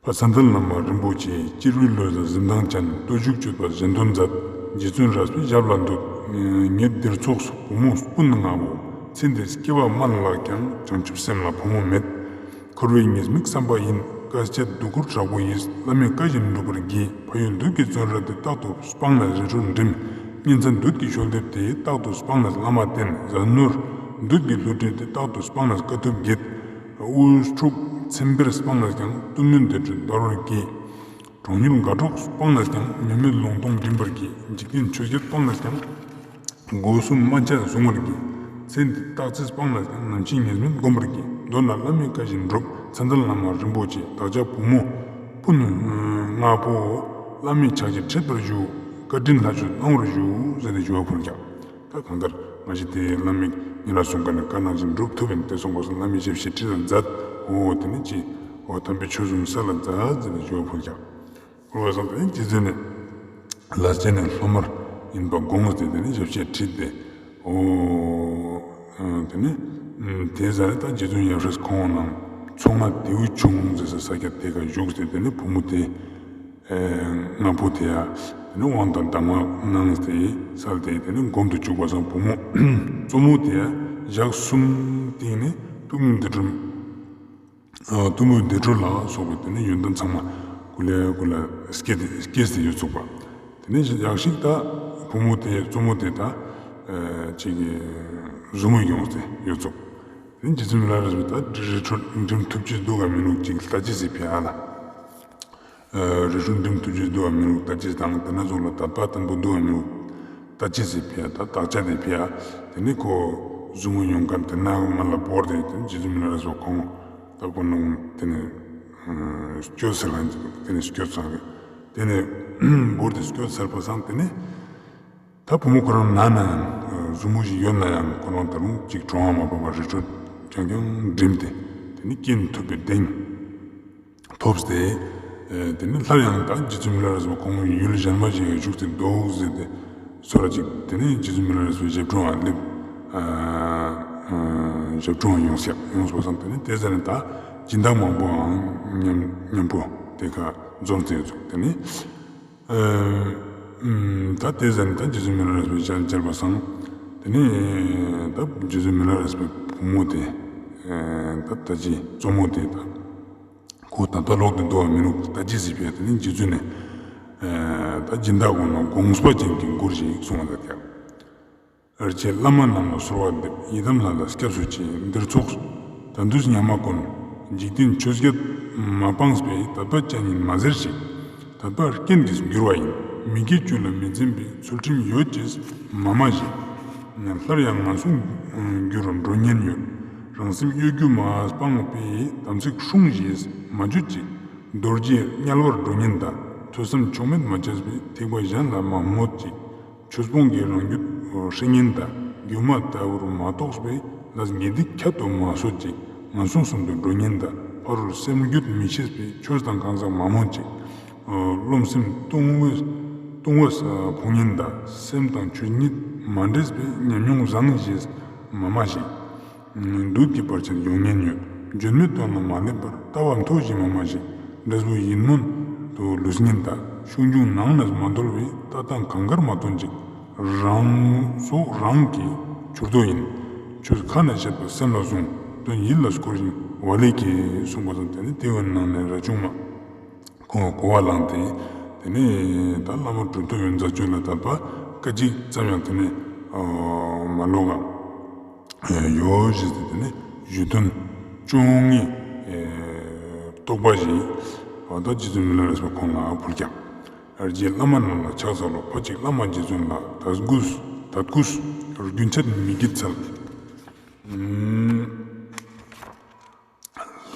ཕ་མཚན་ལྡན་བླ་མ་རིན་པོ་ཆེ། སྐྱེ་བོའི་ལུས་ལ་གཟི་མདངས་ཅན། སྟོབས་ཤུགས་སྤྱོད་པ་གཞན་དོན་མཛད། རྗེ་བཙུན་རས་པའི་ཞབས་ལ་འདུད། ངེད་འདིར་ཚོགས་བུ་མོ་སྤུན་ལྔའོ། ཚེ་འདིར་སྐྱེ་བ་དམན་ལགས་ཀྱང་། བྱང་ཆུབ་སེམས་ལ་ཕོ་མོ་མེད། འཁོར་བའི་ཉེས་དམིགས་བསམ་པ་ཡིན། དཀའ་སྤྱད་སྡུག་ཁུར་དྲག་པོ་ཡིས། བླ་མའི་བཀའ་བཞིན་སྒྲུབ་པར་བགྱི། ཕ་ཡུལ་བདུད་ཀྱི་བཙོན་ར་དེ། རྟག་ཏུ་སྤངས་ནས་རི་ཁྲོད་འགྲིམ། གཉན་ཚ་བདུད་ཀྱི་གཤོག་ལྡེབས་དེ། རྟག་ཏུ་སྤངས་ནས་བླ་མ་བསྟེན། ཟས་ནོར་བདུད་ཀྱི་བསླུ་བྲིད་དེ། རྟག་ཏུ་སྤངས་ནས་དཀའ་ཐུབ་བགྱིད། དབུལ་ཕྲུག་ཚེ་འཕེལ་སྤངས་ལས་ཀྱང་། གཏུམ་མོའི་འདོད་འཕྲོ་འདོར་བར་བགྱི། གྲོང་ཡུལ་དགའ་གྲོགས་སྤངས་ལས་ཀྱང་། ཉམས་མེད་ལུང་སྟོང་འགྲིམ་པར་བགྱི། འཇིག་རྟེན་ཆོས་བརྒྱད་སྤངས་ལས་ཀྱང་། སྒོ་གསུམ་མ་ཆད་བཟུང་བར་བགྱི། ཚེ་འདི་རྟག་ཚིག་སྤངས་ལས་ཀྱང་། ནམ་ཤི་ཉེས་མེད་བསྒོམ་པར་བགྱི། མདོར་ན་བླ་མའི་བཀའ་བཞིན་སྒྲུབ། མཚན་ལྡན་བླ་མ་རིན་པོ་ཆེ། བདག་ཅག་བུ་མོ་སྤུན་ལྔ་པོ། བླ་མའི་ཕྱག་རྗེས་ཁྲིད་པར་ཞུ། བཀའ་དྲིན་ལྷ་ཆོས་གནང་བར་ཞུ། ཟེར་ཏེ་ཞུ་བ་ཕུལ་ཀྱག་ད་གང་ལྟར་ང་ཞིག་དེ་བླ་མའི་ཉེ་རང་གསུང་མཁན་ནི་བཀའ་ནང་བཞིན་སྒྲུབ་ཐུབ་ཡིན་ཏེ་གསུངས་པ་སང་བླ་མའི་ཞབས་ཕྱི་ཁྲིད་ལ་མཛད། འོ་དེ་ནི་ཅི། འོ་དམ་པའི་ཆོས་གསུམ་སལ་ལ་མཛད་ཟེར་ཏེ་ཞུ་བ་ཕུལ་ཀྱག་འོ་བསམ་པའི་རྗེ་བཙུན་ནི་ལ་སྤྱན་ནི་སློབ་མར་ཡིན་པ་དགོངས་ཏེ་དེ་ནི་ཞབས་ཕྱི་ཁྲིད་དེ། འོ་དེ་ནི་དེ་ཟ་རེ་ད་རྗེ་བཙུན་ཡབ་སྲས་ཁོང་ནང་མཚོ་རྔ་རྡེའུ་ཆུང་ཟེར་ས་ས་ཆ་དེ་ཀ་བཞུགས་ཏེ་དེ་ནི་བུ་མོ་དེ། ལྔ་པོ་དེ་ཡ། དེ་ནི་དབང་དང་གདམས་ངག་གནང་སྟེ་སལ་ཏེ་དེ་ནི་སྒོམ་དུ་བཅུག་པ་སང་བུ་མོ་གཙོ་མོ་དེ་ཡ་ཞག་གསུམ་སྟེང་ནས་གཏུམ་མོའི་འདོད་འཕྲོ། གཏུམ་མོའི་འདོད་འཕྲོ་ལ་སོགས་པའི་དེ་ནི་ཡོན་ཏན་ཚང་མ་ཀུ་ལེ་ཀུ་ལེ་སྐྱེས་ཏེ་སྐྱེས་ཏེ་ཡོད་ཚུགས་པ། དེ་ནི་ཞག་ཞིག་ད་བུ་མོ་དེ་གཙོ་མོ་དེ་ད་ཅིག་གི་ཟུ་མོ་ཡོངས་ཏེ་ཡོད་ཚུགས། དེ་ནི་རྗེ་བཙུན་མི་ལ་རས་པས་ད་རི་ཁྲོད་འགྲིམ་ཐུབ་ཅེས་འདུག་ག་མི་འདུག་ཅིག་ལྟ་ཅེས་སི་ཕི་ཡ་ལ། རི་ཁྲོད་འགྲིམ་ཐུབ་ཅེས་འདུག་ག་མི་འདུག་ལྟ་ཅེས་དང་དེ་ན་ཚོགས་ལ་དད་པ་བརྟན་པོ་འདུག་ག་མི་འདུག་ལྟ་ཅེས་སི་ཕི་ཡ་ད་བདག་ཅག་དེ་ཕི་ཡ། དེ་ནི་ཁོ་ཟུ་མོ་ཡོང་མཁན་དེ་ན་མ་ལ་བོར་ཏེ་དེ་ནི་རྗེ་བཙུན་མི་ལ་རས་པ་ཁོང་ད་ཁོ་ནང་དེ་ནི་སྐྱོད་ཟེར་ལ་དེ་ནི་སྐྱོད་ཚང་རེད། དེ་ནི་བོར་ཏེ་སྐྱོད་ཚར་པ་སང་དེ་ནི། ད་བུ་མོ་ཁོ་རང་ན་ན་ཡང་ཟུ་མོ་ཞིག་ཡོད་ན་ཡང་ཁོ་རང་ད་རུང་ཅིག་གྲོངས་པ་མ་ཕོད་པར་རི་ཁྲོད་རྐྱང་རྐྱང་འགྲིམ་སྟེ་དེ་ནི་རྐྱེན་ཐུབ་པའི་གདེང་ཐོབ་སྟེ། དེ་ནི་སླར་ཡང་ད་རྗེ་བཙུན་མི་ལ་རས་པ་ཁོང་ཡུལ་གཞན་མ་ཞིག་ཡང་བཞུགས་ཏེ་འདུག་ཟེར་ཏེ་སོ་ར་ཅིག་དེ་ནི་རྗེ་བཙུན་མི་ལ་རས་པའི་ཞབས་དྲུང་ང་སླེབས། ཞབས་དྲུང་ང་ཡོངས་ཡོངས་པ་སང་དེ་ནི་དེ་ཟ་ནི་ད་སྦྱིན་བདག་མང་པོའང་མཉམ་མཉམ་པོ་དེ་ཀ་འཛོམས་ཏེ་ཡོད་ཚུགས་དེ་ནི། ད་དེ་ཟ་ནི་ད་རྗེ་བཙུན་མི་ལ་རས་པའི་ཞལ་མཇལ་བ་སང་། དེ་ནི་ད་རྗེ་བཙུན་མི་ལ་རས་པའི་བུ་མོ་དེ། ད་ད་ཅི་གཙོ་མོ་དེ་ད། ཁོ་ད་ལྟ་ལོག་སྟེ་འདུག་ག་མི་འདུག་ལྟ་ཅེས་སི་ཕི་ཡ་དེ་ནི་རྗེ་བཙུན་ནི། ད་སྦྱིན་བདག་ཁོང་ལ་དགོངས་པ་ཅན་གྱི་མགུར་ཞིག་གསུངས་པ་ད་ཀྱག་རྗེ་བླ་མ་རྣམས་ལ་གསོལ་བ་འདེབས། ཡི་དམ་ལྷ་དང་སྐྱབས་སུ་མཆི། འདིར་ཚོགས་ད་དུས་ཉ་མ་དགོན། འཇིག་རྟེན་ཆོས་བརྒྱད་མ་སྤངས་པའི། དད་པ་ཅན་ཡིན་མ་ཟེར་ཞིག་དད་པ་རྐྱེན་གྱིས་འགྱུར་བ་ཡིན། མི་དགེ་བཅུ་ལ་མི་འཛེམ་པའི། ཚུལ་ཁྲིམས་ཡོད་ཅེས་མ་སྨྲ་ཞིག་སླར་ཡང་ངན་སོང་རྒྱུར་འགྲོ་ཉེན་ཡོད། རང་སེམས་གཡོ་སྒྱུ་མ་སྤངས་པའི། དམ་ཚིག་སྲུངས་ཞེས་མ་བརྗོད་ཅིག་རྡོ་རྗེ་དམྱལ་བར་འགྲོ་ཉེན་གདའ། ཐོས་བསམ་ཕྱོགས་མེད་མ་བྱས་པའི། ཐེག་པ་གཞན་ལ་མ་སྨོད་ཅིག་ཆོས་སྤོང་གི་རང་རྒྱུད་ཧྲི་ཉེན་གདའ། སྒྱུ་མ་ལྟ་བུར་མ་རྟོགས་པའི། ལས་ངེས་སྡིག་ཁྱད་དུ་མ་གསོད་ཅིག་ངན་སོང་གསུམ་དུ་འགྲོ་ཉེན་གདའ། ཕ་རོལ་སེམས་རྒྱུད་མི་ཤེས་པའི། ཆོས་དང་གང་ཟག་མ་སྨོད་ཅིག་རློམ་སེམས་ལྟུང་བས་ལྟུང་བས་ཕོངས་ཉེན་གདའ། སེམས་དང་ཆོས་ཉིད་མ་འདྲེས་པའི། ཉམས་མྱོང་བཟང་ཞེས་མ་སྨྲ་ཞིག་བདུད་ཀྱི་བར་ཆད་ཡོང་ཉེན་ཡོད། བརྗོད་མེད་དོན་ལ་མ་སླེབས་པར། ལྟ་བ་མཐོ་ཞེས་མ་སྨྲ་ཞིག་འབྲས་བུ་ཡིད་སྨོན་དུ་ལུས་ཉེན་གདའ། ཤུགས་འབྱུང་ནང་ནས་མ་འདོར་བའི། ལྟ་སྟངས་གང་དགར་མ་སྟོན་ཅིག་རང་སྲོག་རང་གིས་བྱུར་དོ་ཡིན། ཆོས་ཁ་ནས་བཤད་པ་སེམས་ལ་ཟུངས། དོན་ཡིད་ལ་འཁོར་ཞིང་བ་ལས་སྐྱེ། གསུངས་པ་དང་དེ་ནི་དེ་བའི་ནང་ནས་རས་ཆུང་མ། ཁོང་གོ་བ་བླངས་ཏེ། དེ་ནས་ད་བླ་མ་གྲུབ་ཐོབ་ཡོན་མཛད་ཆོས་ལ་དད་པ་སྐད་ཅིག་ཙམ་ཡང་དེ་ནས་མ་ལོག་ག་ཡོད་ཞེས་ཏེ་དེ་ནས་ཞུ་དོན་བཅོ་ལྔའི་རྟོགས་པ་ཞིག་ད་རྗེ་བཙུན་མི་ལ་རས་པ་ཁོང་ལ་ཕུལ་ཀྱག་རྗེ་བླ་མ་རྣམས་ལ་ཕྱག་འཚལ་ལོ། ཕ་གཅིག་བླ་མ་རྗེ་བཙུན་ལ། དད་གུས་དད་གུས་རྒྱུན་ཆད་མི་བགྱིད་འཚལ།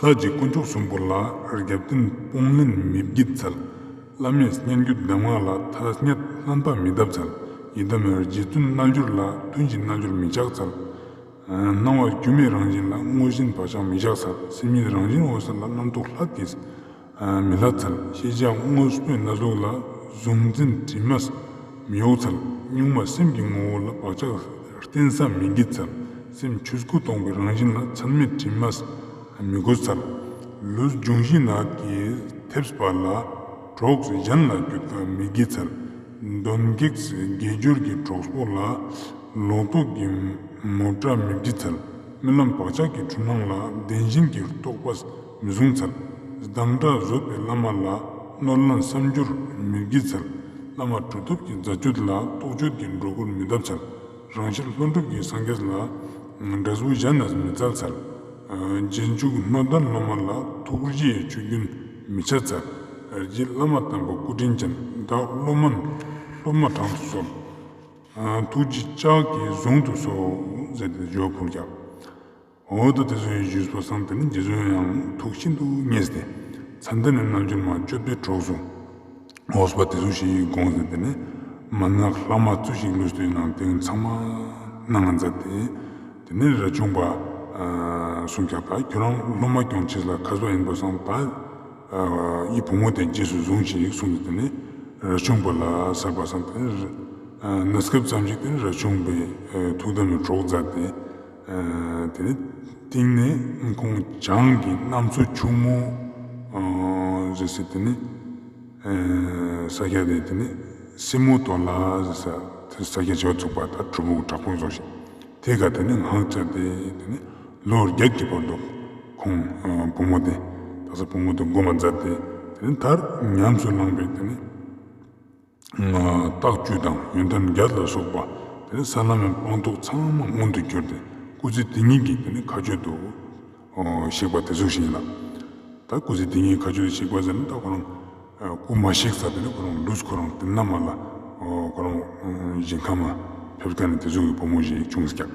ལྷ་གཅིག་དཀོན་མཆོག་གསུམ་པོ་ལ། རྒྱབ་རྟེན་སྤོང་ལེན་མི་བགྱིད་འཚལ། བླ་མའི་སྙན་བརྒྱུད་གདམས་ངག་ལ། ཐ་སྙད་བསྣན་པ་མི་གདབ་འཚལ། ཡི་དམ་རྗེ་བཙུན་རྣལ་འབྱོར་ལ། ཐུན་གྱི་རྣལ་འབྱོར་མི་བཅག་འཚལ། སྣང་བ་སྒྱུ་མའི་རང་བཞིན་ལ། དངོས་གཞན་བག་ཆགས་མི་བཞག་འཚལ། སེམས་ཉིད་རང་བཞིན་འོད་གསལ་ལ། རྣམ་རྟོག་སླད་ཀྱིས་མི་སླད་འཚལ། ཤེས་བྱ་དངོས་པོའི་གནས་ལུགས་ལ། གཟུང་འཛིན་དྲི་མས་མི་གཡོ་འཚལ། གཉུག་མ་སེམས་ཀྱི་ངོ་བོ་ལ། བག་ཆགས་རྟེན་ས་མི་བགྱིད་འཚལ། སེམས་ཆོས་སྐུ་སྟོང་པའི་རང་བཞིན་ལ། མཚན་མེད་དྲི་མས་མི་གོས་འཚལ། ལུས་འབྱུང་བཞི་ནད་ཀྱིས་ཐེབས་པ་ལ། གྲོགས་གཞན་ལ་གྱུར་ཀ་མི་བགྱིད་འཚལ། གདོན་བགེགས་དགེ་སྦྱོར་གྱི་གྲོགས་པོ་ལ། ལོག་རྟོག་གི་མོ་བཀྲ་མི་བགྱིད་འཚལ། རྨི་ལམ་བག་ཆགས་ཀྱི་འཁྲུལ་སྣང་ལ། བདེན་ཞེན་གྱི་རྟོག་པས་མི་བཟུང་འཚལ། སྡང་དགྲ་བཟོད་པའི་བླ་མ་ལ། གནོད་ལན་བསམ་སྦྱོར་མི་བགྱིད་འཚལ། བླ་མ་གྲུབ་ཐོབ་ཀྱི་མཛད་སྤྱོད་ལ། རྟོག་དཔྱོད་ཀྱི་སྒྲོ་སྐུར་མི་གདབ་འཚལ། རང་ཕྱིར་ལྷུན་གྲུབ་ཀྱི་སངས་རྒྱས་ལ། འབྲས་བུ་གཞན་ནས་མི་སྩལ་འཚལ། རྗེས་འཇུག་སྣོད་ལྡན་སློབ་མ་ལ། ཐུགས་རྗེའི་ཆུ་རྒྱུན་མི་འཆད་འཚལ། རྗེ་བླ་མ་དམ་པ་སྐུ་དྲིན་ཅན། བདག་སློབ་མ་སློབ་མ་དྲང་དུ་གསོལ། ཐུགས་རྗེའི་ལྕགས་ཀྱིས་བཟུང་དུ་གསོལ། ཟེར་ཏེ་ཞུ་བ་ཕུལ་ཀྱག་འོ་ད་དེ་ཚོ་ཡི་ཞུས་པ་སང་དེ་ནི་རྗེ་བཙུན་ཡང་ཐུགས་ཤིན་ཏུ་མཉེས་ཏེ། མཚན་ལྡན་ནི་རྣལ་འབྱོར་མ་སྤྱོད་པའི་གྲོགས་སུ་འོས་པ་དེ་ཚོ་ཞིག་དགོངས་ཏེ། དེ་ནི་མན་ངག་ལྷག་མ་ཚུལ་བཞིན་ལུས་ཏེ་ནང་དེ་ཚང་མ་གནང་ང་མཛད་དེ། དེ་ནི་རས་ཆུང་པ་གསུངས་ཀྱག་ད་ཁྱོད་རང་སློབ་མ་སྐྱོང་ཅེས་ལ་མཁས་པ་ཡིན་པ་སང་ད་འི་བུ་མོ་དེ་རྗེས་སུ་བཟུང་ཞིག་གསུངས་ཏེ། དེ་ནི་རས་ཆུང་པ་ལ་ཟེར་བ་སང་དེ་ནི་གནས་སྐབས་ཙམ་ཞིག་དེ་ནི་རས་ཆུང་པའི་ཐུགས་དམ་གྱི་གྲོགས་མཛད་དེ། དེ་ནི་སྟིང་ནེ་ཁོང་བྱང་གི་གནམ་མཚོ་ཕྱུག་མོ་ཟེར་སེ་དེ་ནི་ས་ཆ་དེ་དེ་ནི་སྲིན་མོ་དོ་ལ་ཟེར་ས་དེ་ས་ཆ་ཆེ་བ་ཚུགས་པ་ད་གྲུ་བོ་དྲག་པོ་ཡོད་ཞིག་དེ་ག་དེ་ནི་ངང་ཆ་དེ་དེ་ནི་ལོ་བརྒྱད་ཀྱི་བར་དུ་ཁོང་བུ་མོ་དེ་ད་ས་བུ་མོ་དེ་སྒོམ་མཛད་དེ་དེ་ནི་མཐར་ཉམས་སུ་བླངས་པའི་དེ་ནི། རྟགས་བཅུ་དང་ཡོན་ཏན་བརྒྱད་ལ་སོགས་པ་དེ་ནི་ས་ལམ་མི་སྤངས་རྟོགས་ཚང་མ་མངོན་དུ་གྱུར་ཏེ་སྐུ་ཚེ་འདི་ཉིད་ཀྱི་དེ་ནི་མཁའ་སྤྱོད་དུ་གཤེགས་པ་དེ་ཚོ་ཞིག་ཡིན་ལ། ད་སྐུ་ཚེ་འདི་ཉིད་མཁའ་སྤྱོད་དུ་གཤེགས་པ་ཟེར་ན་ད་ཁོ་རང་སྐུ་མ་གཤེགས་ས་དེ་ནི་ཁོ་རང་ལུས་ཁོ་རང་དེ་ན་མ་ལ་ཁོ་རང་ཞིང་ཁམས་མ་ཕེབས་ཀ་ནི་དེ་ཚོ་གི་བུ་མོ་ཞིག་བྱུང་ཀྱག་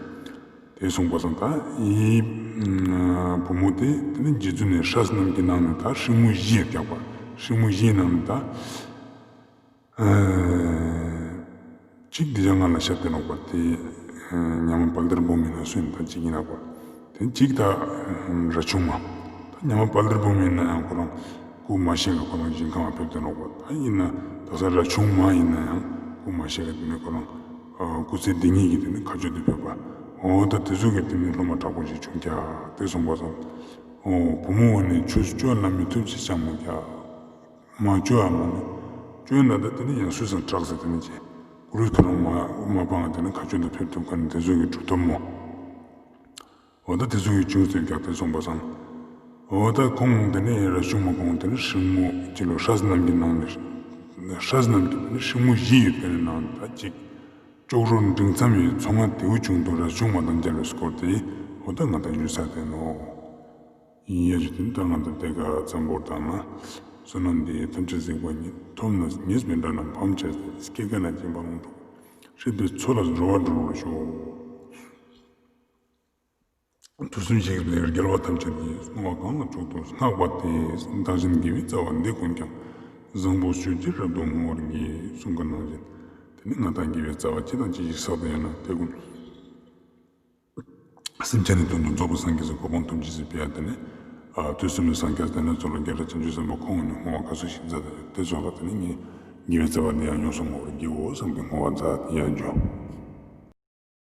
དེ་གསུངས་པ་སང་ད་འི་བུ་མོ་དེ་དེ་ནི་རྗེ་བཙུན་ནི་སྲས་རྣམས་ཀྱི་ནང་ནས་ད་སྲིང་མོ་བཞི་ཡོད་ཀྱག་པ་སྲིང་མོ་བཞིའི་ནང་ནས་ད། གཅིག་འདི་ཅག་ང་ལ་ཤད་དེ་ནོག་པ་དེ། ཉ་མ་དཔལ་ལྡན་འབུམ་མི་ནང་སུ་ཡིན་ད་གཅིག་ཡིན་ནོག་པ། དེ་གཅིག་ད་རས་ཆུང་མ། ད་ཉ་མ་དཔལ་ལྡན་འབུམ་མི་ནང་ཡང་ཁོ་རང་སྐུ་མ་གཤེགས་ལ་ཁོ་རང་ཞིང་ཁམས་མ་ཕེབས་དེ་ནོག་པ། ད་ཡིན་ན་ད་ས་རས་ཆུང་མ་ཡིན་ན་ཡང་སྐུ་མ་གཤེགས་ལ་དེ་ནི་ཁོ་རང་སྐུ་ཚེ་འདི་ཉིད་ཀྱི་དེ་ནི་མཁའ་སྤྱོད་དུ་ཕེབས་པ། འོ་ད་དེ་ཚོ་གི་དེ་ནི་སློབ་མ་དྲག་པོ་ཞིག་བྱུང་ཀྱག་དེ་གསུངས་པ་སང་། འོ་བུ་མོ་བོ་ནི་ཆོས་སྤྱོད་ལ་མི་ཐུབ་ཅེས་ཅང་མི་ཀྱག་མ་བཅོ་ཡ་མ་ནི། བཅོ་ན་ད་དེ་ནི་ཡང་སུས་སང་དྲག་ཟེར་དེ་ནི་ཅི། ཀུ་རུས་ཁོ་རང་མ་མ་སྤངས་དེ་ནི་མཁའ་སྤྱོད་དུ་ཕེབས་ཐུབ་མཁན་དེ་ཚོ་གི་གྲུབ་ཐོབ་མོ། འོ་ད་དེ་ཚོ་གི་བྱུང་ཟེར་ཀྱག་དེ་གསུངས་པ་སང་། འོ་ད་ཁོང་དེ་ནི་རས་ཆུང་མ་ཁོང་དེ་ནི་སྲིང་མོ་ཅི་ལོ་སྲས་རྣམས་ཀྱི་ནང་ནས་སྲས་རྣམས་ཀྱི་དེ་ནི་སྲིང་མོ་བཞི་ཡོད་པའི་ནང་ད་གཅིག་ཅོག་རོ་འབྲིང་མཚམས་ཡི་མཚོ་རྔ་དེའུ་ཆུང་དུ་རས་ཆུང་མ་དང་མཇལ་བའི་སྐོར་དེ་འོ་ད་ང་དང་ཞུས་ཚར་དེ་ནོག་ཡ་ཇུ་དེ་ད་ང་དང་དེ་ག་ཙམ་པོ་དང་ན། བསོད་ནམས་འདི་ཡིས་ཐམས་ཅད་གཟིགས་པ་ཉིད། ཐོབ་ནས་ཉེས་པའི་དགྲ་རྣམས་ཕམ་བྱས་ཏེ། སྐྱེ་རྒ་ན་འཆིའི་རྦ་ཀློང་འཁྲུགས། སྲིད་པའི་མཚོ་ལས་རྒྱལ་བ་སྒྲོལ་བར་ཤོག་དུས་གསུམ་གཤེགས་པའི་རྒྱལ་བ་ཐམས་ཅད་ཀྱིས། བསྔོ་བ་གང་ལ་མཆོག་ཏུ་བསྔགས་པ་དེས། བདག་གཞན་དགེ་བའི་རྩ་བ་འདི་ཀུན་ཀྱང་། བཟང་པོ་སྤྱོད་ཕྱིར་རབ་ཏུ་བསྔོ་བར་བགྱི། གསུངས་པ་ནང་བཞིན། དེ་ནི་ང་དང་དགེ་བའི་རྩ་བ་ཅི་དང་ཅི་ཞིག་བསགས་ཏེ་ཡོད་ན་དེ་ཀུན། སེམས་ཅན་ནི་དོན་དུ་རྫོགས་པའི་སངས་རྒྱས་སི་གོ་འཕང་ཐོབ་ཅེས་སི་ཕི་ཡ་དེ་ནི། དུས་གསུམ་ནི་སངས་རྒྱས་དེ་ནི་ཚོགས་ལ་རྒྱལ་སྲས་བྱང་ཆུབ་སེམས་དཔའ་ཁོང་ནི་བསྔོ་བ་ག་ཚོད་ཞིག་མཛད་དེ་ཡོད་དེ་ཚོགས་ལ་དེ་ནི་ངས་དགེ་བའི་རྩ་བ་འདི་ཡང་ཡོངས་སུ་བསྔོ་བར་བགྱིའོ་བསམ་གྱི་བསྔོ་བ་མཛད་དེ་ཡང་འཇོ།